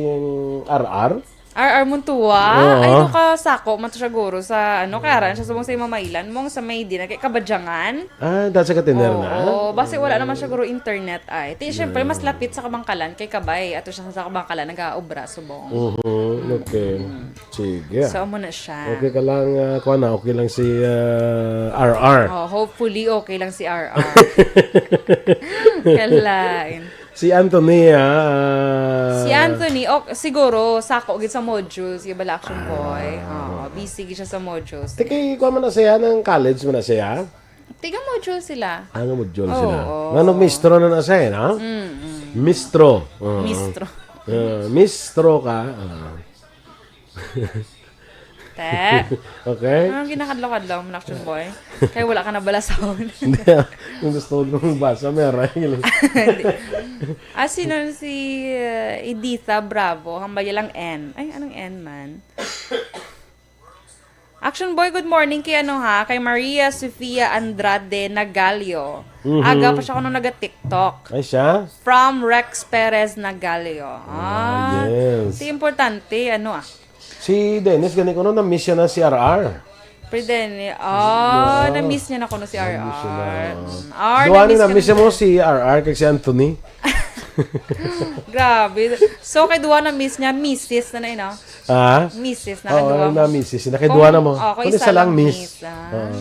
R R? R R Montua? Oo. Ay, no, kasako man to siya, guro, sa, ano, kay ara na siya subong sa Imamaylan, mong sa may di na kay Kabadyangan. Ah, dahil sa katiner na? Oo, basi wala naman siya, guro, internet ay. Ti, syempre, mas lapit sa Kabangkalan kay Kabay. Ato siya sa Kabangkalan, nag-aobra, subong. Mhm, okay. Sige. So, amo na siya. Okay ka lang, ah, kuwan na, okay lang si, ah, R R. Oh, hopefully, okay lang si R R. Kalain. Si Anthony, ah, Si Anthony, ok, siguro, sako gid sa modules, yung bala action boy. Ah. Oo, busy gid siya sa modules. Ti kay, kuwan man na siya, ng college man na siya? Tiga module sila. Ah, nga module sila. Oo. Nga nagmistro na na siya, eh, no? Mm, mm. Mistro. Oo. Mistro. Ah, mistro ka. Ah. Te. Okay. Anong ginakadlaw-kadlaw mo, Action Boy? Kaya wala ka nabalasahon. Hindi, ah. Yung gusto ko mong basa, meron. Hindi. Ah, sino si, uh, Editha Bravo? Hambal niya lang N. Ay, anong N man? Action Boy, good morning kay ano ha, kay Maria Sofia Andrade Nagalio. Mhm. Aga pa siya kuno naga-TikTok. Ay, siya? From Rex Perez Nagalio. Ah, Ah, yes. Ti importante, ano ah. Si Dennis, gani kuno, na-miss siya na si R R. Pero Dennis, ah, Yeah. na-miss niya na kuno si R R. Na-miss siya na. Mm, R, Duha ni na-miss na-miss ka mo na. Si R R kag si Anthony. Grabe. So, kay duha na-miss niya, misis na na, eh, no? Ha? Misis na, Oo, duha. Na misis. Na kay Kung, duha na mo. Oh, kung Kung isa isa lang lang miss. Miss, ah. Oo.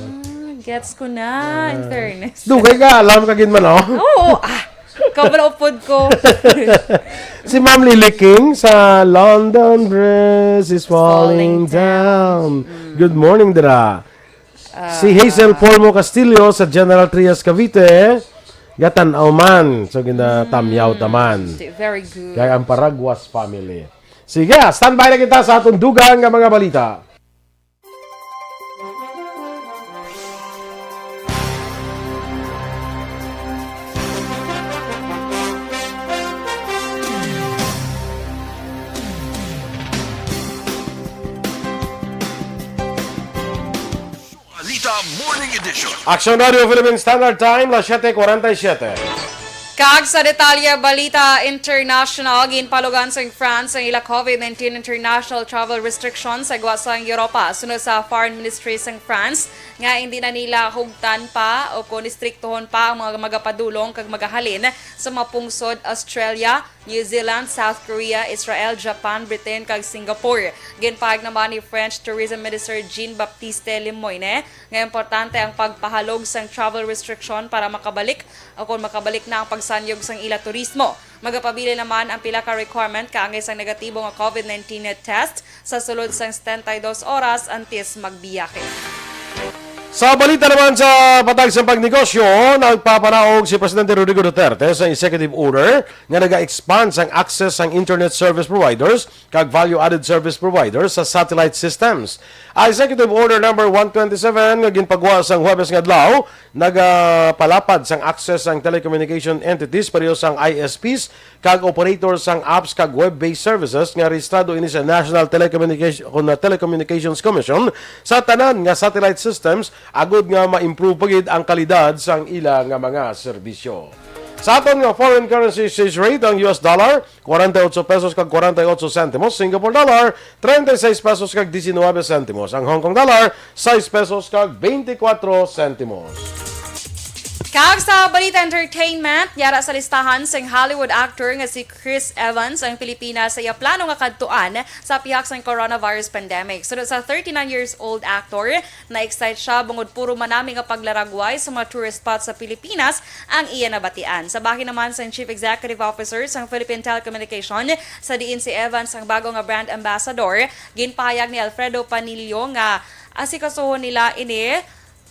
Gets ko na, in Ah. fairness. Dugay ka, alam ka gid man, oh. Oo, ah. Kabalo pod ko. Si Ma'am Lily King sa London Bridge is falling Falling down. down. Mm. Good morning, dira. Ah. Si Hazel Polmo Castillo sa General Trias, Cavite, gatan-aw man. So, ginatamyaw Mm, taman. Very good. Kay ang Paraguas family. Sige, standby na kita sa atong dugang nga mga balita. Balita Morning Edition. Action Radio Philippine Standard Time, las siete cuarenta y siete. Kag sa detalye, balita international, ginpalugan sang France ang ila COVID nineteen international travel restrictions sa gwa sang Europa. Sunod sa Foreign Ministry sang France, nga hindi na nila hugtan pa o kon istriktohon pa ang mga magapadulong kag magahalin sa mga pungsod Australia, New Zealand, South Korea, Israel, Japan, Britain, kag Singapore. Ginpahayag naman ni French Tourism Minister Jean-Baptiste Lemoyne nga importante ang pagpahalog sang travel restriction para makabalik o kon makabalik na ang pagsanyog sang ila turismo. Magapabilin naman ang pila ka requirement kaangay sang negatibo nga COVID nineteen test sa sulod sang setenta y dos oras antes magbiyahe. Sa balita naman sa patag sa pagnegosyo, nagpapanaog si Presidente Rodrigo Duterte sa executive order nga naga-expand sang access sang internet service providers kag value-added service providers sa satellite systems. Ang Executive Order Number one twenty-seven nga ginpagwa sang Huwebes nga adlaw nagapalapad sang access sang telecommunication entities, pareho sang I S Ps, kag operator sang apps kag web-based services nga rehistrado ini sa National Telecommunication, kun na Telecommunications Commission sa tanan nga satellite systems, agud nga ma-improve pa gid ang kalidad sang ila nga mga serbisyo. Sa aton nga foreign currency exchange rate, ang U S dollar, kwarenta y ocho pesos kag kwarenta y ocho sentimos, Singapore dollar, treinta y seis pesos kag diecinueve sentimos, ang Hong Kong dollar, sais pesos kag veinticuatro sentimos. Kag sa balita entertainment, yara sa listahan sang Hollywood actor nga si Chris Evans ang Pilipinas sa iya plano nga kadtuan sa pihak sang coronavirus pandemic. Sunod sa thirty-nine years old actor, na-excite siya bangod puro manami nga paglaragway sa mga tourist spots sa Pilipinas ang iya nabatian. Sa bahin naman sang Chief Executive Officer sang Philippine Telecommunication, sa diin si Evans ang bago nga brand ambassador, ginpahayag ni Alfredo Panillo nga asikasuhon nila ini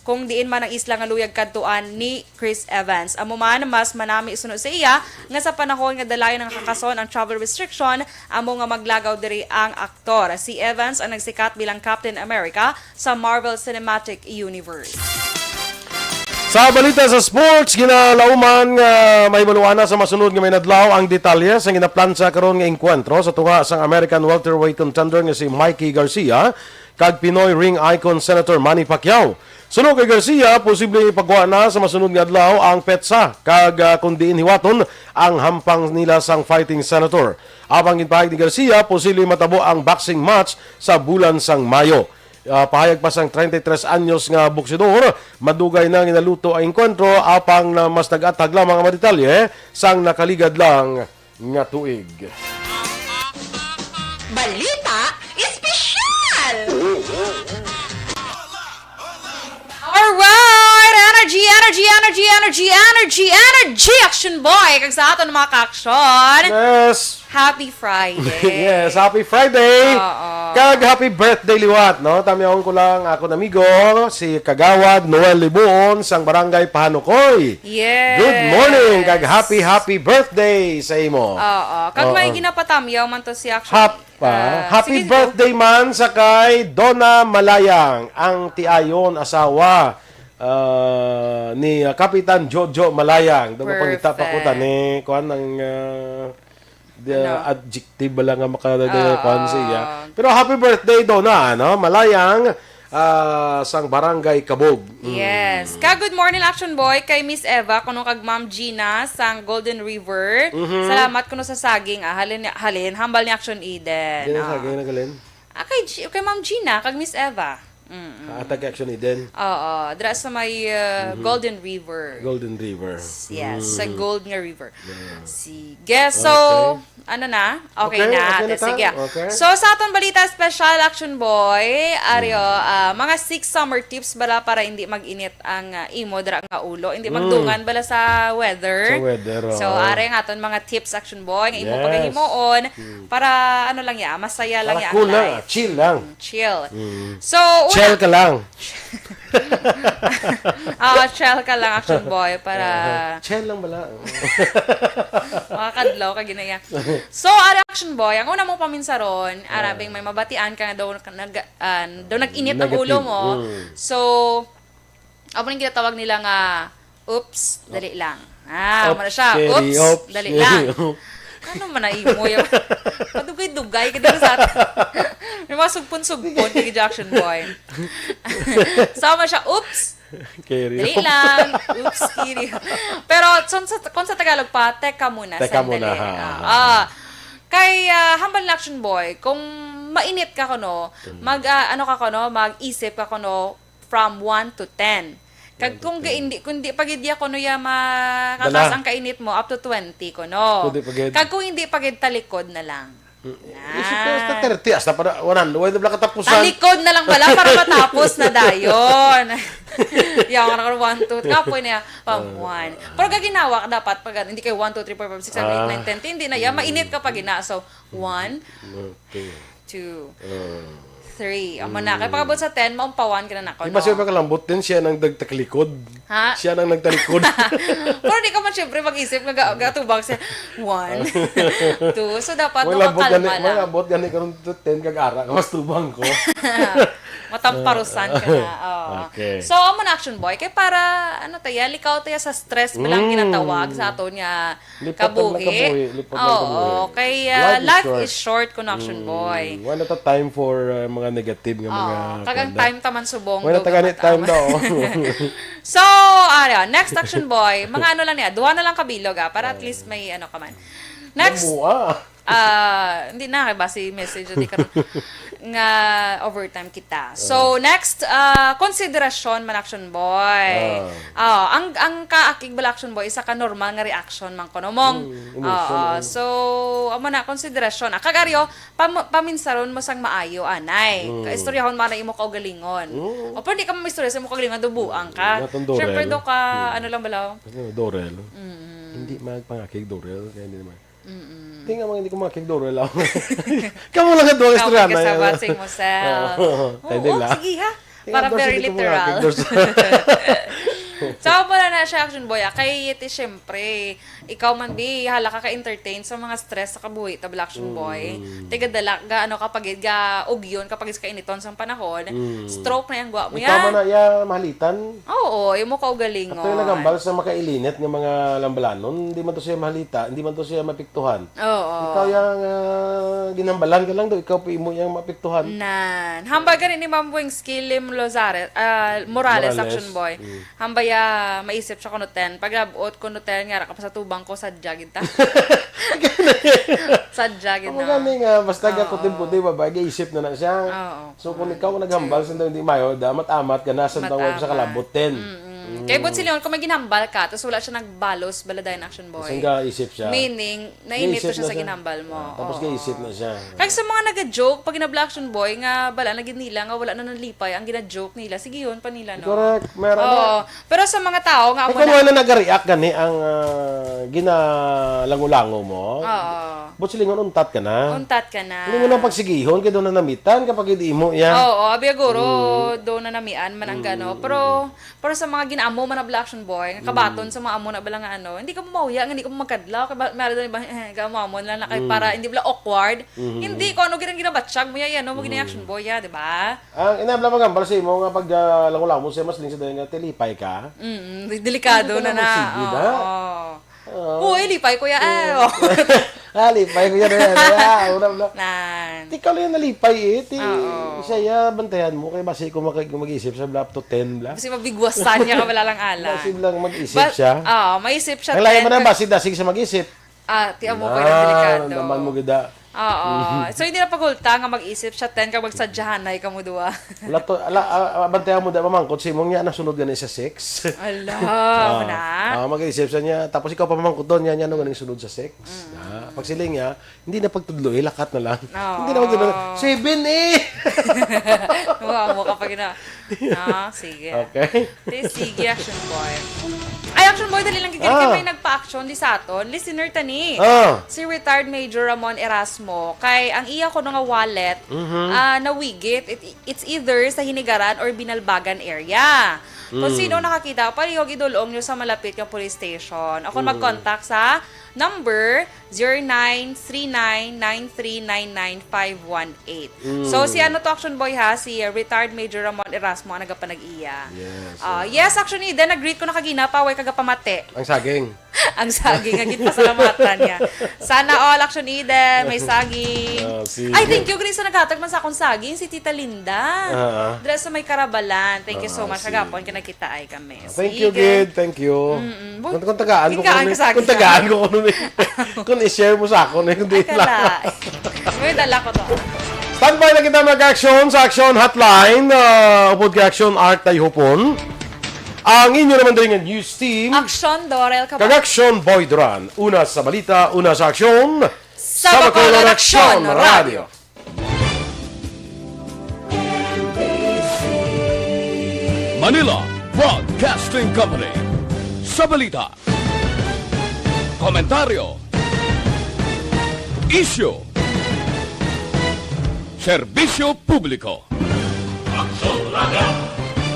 kung diin man ang isla nga luyag kadtuan ni Chris Evans. Amo man, mas manami suno sa iya nga sa panahon nga dalayon nga kakason ang travel restriction, amo nga maglagaw diri ang aktor. Si Evans ang nagsikat bilang Captain America sa Marvel Cinematic Universe. Sa balita sa sports, ginalauman nga mahibaluan na sa masunod nga mga adlaw ang detalye sa ginaplansa karon nga engkwentro sa tunga sang American welterweight contender nga si Mikey Garcia kag Pinoy ring icon Senator Manny Pacquiao. Suno kay Garcia, posible ipagwa na sa masunod nga adlaw ang petsa kag, ah, kung diin hiwaton ang hampang nila sang fighting senator. Apang ginpahayag ni Garcia, posible matabo ang boxing match sa bulan sang Mayo. Ah, pahayag pa sang treinta y tres anyos nga boksidor, madugay na ginaluto ang engkwentro, apang na mas nag-athag lamang ang mga detalye sang nakaligad lang nga tuig. Balita Espesyal! Alright! Energy, energy, energy, energy, energy, energy, Action Boy! Kag sa aton mga ka-action, Yes! Happy Friday! Yes, happy Friday! Oo. Kag happy birthday liwat, no? Tamyahon ko lang akon amigo, si Kagawad Noel Libuon sang Barangay Pahanukoy. Yes! Good morning kag happy happy birthday sa imo. Oo. Kag may Oo. Ginapatamyaw man to si Action. Hap pa. Ah, Happy sige, go. Birthday man sa kay Donna Malayang, ang tiayon asawa ah, ni ah, Kapitan Jojo Malayang. Daw pangita pa ko Perfect. tani kuan ang ah, the Ano? Adjective bala nga makadagay Ah, kuan siya. ah. Pero happy birthday, Donna, no? Malayang ah, sang Barangay Kabog. Mm. Yes. Ka good morning, Action Boy, kay Miss Eva, kuno kag Ma'am Gina sang Golden River. Mhm. Salamat kuno sa saging, ah, halin, halin, hambal ni Action Eden. Di na Ah. saging na galin. Ah, kay, G- kay Ma'am Gina, kag Miss Eva. Mm-mm. Ah, taga Action Eden. Oo, dra sa may uh, Mhm. Golden River. Golden River. Yes, sa Mm. Gold nga river. Yeah. Sige, so, Okay. ano na? Okay, Okay, na, okay ate. na ta? Sige. Okay. So, sa aton balita special, Action Boy, Ario, Mm. ah, mga six summer tips bala para hindi mag-init ang ah, imo dra nga ulo. Hindi Mm. magdungan bala sa weather. Sa weather, So, oo. are ang aton mga tips, Action Boy, nga imo Yes. pagahimuon Mm. para, ano lang ya, masaya lang Para ya cool ang lang, life. Chill lang. Mm, chill. Mm. So, una, Chill ka lang. Ah, chill ka lang, Action Boy, para Chill lang bala. makakadlaw ka ginaya. So, ari, Action Boy, ang una mong paminsaron, arabing may mabatian ka nga daw nag, ah, daw nag-init ang Negative. Ulo mo. Mm. So, amo ning ginatawag nila nga, oops, dali lang. Ah, Oops, muna siya. scary, Oops, oops, dali scary, lang. oops. Ano man na imo yung madugay-dugay ka dito sa atin. May mga sugpon-sugpon kay Action Boy. Sama siya, oops, Carry dali on. lang. Oops, scary. Pero kung sa, kung sa Tagalog pa, teka muna, Teka sandali. muna, ha, ha, Ah. Kay ah, hambal na, Action Boy, kung mainit ka kuno, Mm. mag ah, ano ka kuno, mag-isip ka kuno from one to ten. Kag kung ga- hindi, kung di pa gid ya kuno ya makataas Dala. Ang kainit mo, up to twenty kuno. Kung di pa gid. Kag kung hindi pa gid, talikod na lang. Isip ko, hasta thirty, hasta pa na, one hundred, wala katapusan. Talikod na lang bala para matapos na dayon. Yaw nga naman, one, two, kapoy na yan. Pam, one. Pero gaginawa ka dapat pag ano, hindi kayo one, two, three, four, five, six, seven, eight, nine, ten. Hindi na yan. Mainit ka pag ina. So, one, Okay. two, Ah. three. Amo na. Kaya pagabot sa ten, maumpawan ka na nako. Di ba siya makalambot din? Siya nang nagtakalikod. Ha? Siya nang nagtalikod. Pero di ka man syempre mag-isip nga ga- gatubang siya. One, two. So, dapat Malambot gani, makakalma lang. Malambot gani karon to ten kag ara, mas tubang ko. Matamparusan ka na. Oo. Okay. So, amo na, Action Boy. Kaya para, ano tayo, likaw tayo sa stress, bilang Mm. ginatawag sa aton nga Lipat lang kabuhi. kabuhi, lipat lang Oo. kabuhi. Kaya, Life is life short. is short, kuno, Action Boy. Mm, wala ta time for uh, mga negative nga mga Oh, kagang kuwan. time taman subong. Wala daw ta gani dapat time ang- daw. So, ano, next, Action Boy, mga ano lang niya, duha na lang kabilog, ah, para at least may ano ka man. Next, Mua. Ah, hindi na kay basi message di karon nga overtime kita. So next, ah, konsiderasyon man, Action Boy. Ah, ang ang kaakig bala, Action Boy, isa ka normal nga reaction man kuno mong. Mm, emotion, Oo, ano. so amo na konsiderasyon. Ah, kag aryo, pam- paminsaron mo sang maayo, anay. Mm. Kaistoryahon man ang imo kaugalingon. Mm. O pwede ka mamistorya sa imo kaugalingon, dubuang ka. Natong Dorel. Syempre do ka, Mm. ano lang bala. Ano, Dorel? Mm. Hindi magpangakig Dorel, kaya hindi naman. Mm. Hindi nga mga hindi ko makakig Dorel ako. Kamu lang ang duha Ikaw istorya may na yan. kasabat sing Mosel. Oo, tayo Oo, nila. Sige ha. Tingnan Para daw, very hindi ko literal. makakig Dorel. So, muna na, siya, Action Boy, ah, kay iti, syempre, ikaw man, bi, hala ka ka-entertain sa mga stress sa kabuhi, ta bala, Action Boy. Mm. Tigadala, ga, ano, kapag, ga, ugyon, kapag is kainiton sa panahon, Mm. stroke na yung gwa mo Ikaw yan. man na iya mahalitan. Oo, imo kaugalingon. Ato yung nagambal sa makailinit nga mga lambalanon, hindi man to siya mahalita, hindi man to siya mapiktuhan. Oo. Ikaw yang, ah, ginambalan ka lang daw, ikaw pa imo yang mapiktuhan. Nan. Hambal gani ni Ma'am Wings Kilim Lozares, ah, Morales, Morales. Action Boy. Mm. Hambay, ah, maisip siya kuno ten. Pag-abot kuno ten, nga ra ka pa sa tubang ko, sadya gid ta. Sadya gid Amo na. gani nga, basta nga Oo. puting-puti, babae, gaisip na na siya. Oo. So, kung ikaw naghambal sa hindi mayo, damat-amat ka na sa tawag sa Mat-amat. kalabot ten. Mm-mm. Mm. Kay buot silingon, kung may ginhambal ka, tas wala siya nagbalos, baladayan, Action Boy. Saan ka isip siya? Meaning, nainit Naisip to siya na sa siya. ginhambal mo. Ah, tapos Oo. gaisip na siya. Kag sa mga naga-joke, pag ginabla, Action Boy, nga bala na gid nila, nga wala na nalipay ang gina-joke nila, sige yun pa nila, no? Correct. Meron Oo. na. Pero sa mga tao nga Ay, amo kung na wala na nag-react gani ang, ah, ginalango-lango mo, Oo. buot silingon, untat ka na. Untat ka na. Hindi mo na pagsigihon, kay doon na namitan kapag hindi mo, ya. Oo, abi, guro, Mm. doon na namian man ang Mm, gano. mm. Pero, pero sa mga ginaamo man na bala, Action Boy, nga kabaton Mm. sa mga amo na bala nga ano, hindi ka mo mauya, nga hindi ka mo magkadlaw, kay ba, meron din ba, eh, ka mo amo na lang kay Mm. para hindi bala awkward. Mm. Hindi, kung ano gid ang ginabatsyag mo, ya, ya, no, mo gid ang Mm. Action Boy, ya, di ba? Ang inabla magambal sa imo nga pag, ah, lango-lango siya, mas lingsa dayon nga tilipay ka. Mm, de-, delikado Hindi na ka na. na magsige, da? Oo. Oo. Uy, lipay, kuya, ah, Oo. oh. Ah, lipay, kuya, na yan. Ah, una, una. Nan. Di ka lang nalipay, eh. Ti, Oo. siya, ya, bantayan mo. Kaya basi kung mag-, mag-isip siya, bla, up to ten, bla. Kasi mabigwasan niya ka wala lang ala. Basi lang mag-isip Ba-, siya. oo, maisip siya Ang lahi ten man ang ka- basi dasig sa mag-isip. Ah, ti amo ko yung Nan, delikado. naman mo gid, ah. Oo. So, hindi na pagulta nga mag-isip siya ten kag magsadyahanay kamo duha. Wala to, ala, ah, ah, bantayan mo da mamangkot sa imong niya, nasunod gani sa six. Ala, Ah, na? ah, mag-isip siya niya. Tapos ikaw pa mamangkot doon, niya, niya, ano ganing sunod sa six? Mm. Ah, pagsiling niya, hindi na pagtudlo, ilakat na lang. Oo. Hindi na pagtudlo. Seven eh! Mukha mo kapag na. Ah, sige. Okay. Te, sige, Action Boy. Ay, Action Boy, dali lang gid Ah. kay may nagpa-action di sa aton. Listener tani. Ah. Si retired Major Ramon Erasmo, kay ang iya kuno nga wallet, Mhm. ah, nawigit. It, it's either sa Hinigaran or Binalbagan area. Kung Mm. sino nakakita, palihog idul-ong nyo sa malapit nga police station. O kung Mm. mag-contact sa number zero nine three nine nine three nine nine five one eight. Mm. So, si ano to, Action Boy, ha? Si, uh, retired Major Ramon Erasmo ang nagapanag-iya. Yes, Ah, oo. yes, Action Eden, nag-greet ko na kagina pa, way kagapamati. Ang saging. Ang saging, ang ginpasalamatan niya. Sana all, Action Eden, may saging. Ah, sige. Ay, thank you, Grace, sa naghatag man sa akong saging, si Tita Linda. Ah. Dira sa may Karabalan. Thank you so Ah, much. sige. Kagapon ka nagkita ay kami. Thank you, Sige. Gid. Thank you. Mm-mm. Kung, kung tagaan ko Ginkaan kung ka sa kung akin. tagaan ko kung ano ni-, kung i-share mo sa akon, eh, kung di Ay, lang. kala. May dala ko to. Standby na kita mag-action sa Action Hotline, ah, upod kay Action Art Tayhupon. Ang inyo naman diri nga news team. Action Dorel Cabal. Kag Action Boy Duran. Una sa balita, una sa aksyon. Sa Bacolod Action Radio. Manila Broadcasting Company. Sa balita, komentaryo, isyu, serbisyo publiko. Aksyon Radio.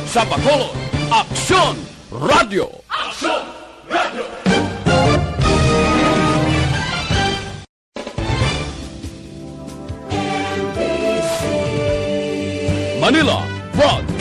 Sa Bacolod, Aksyon Radio. Aksyon Radio. Manila Broad-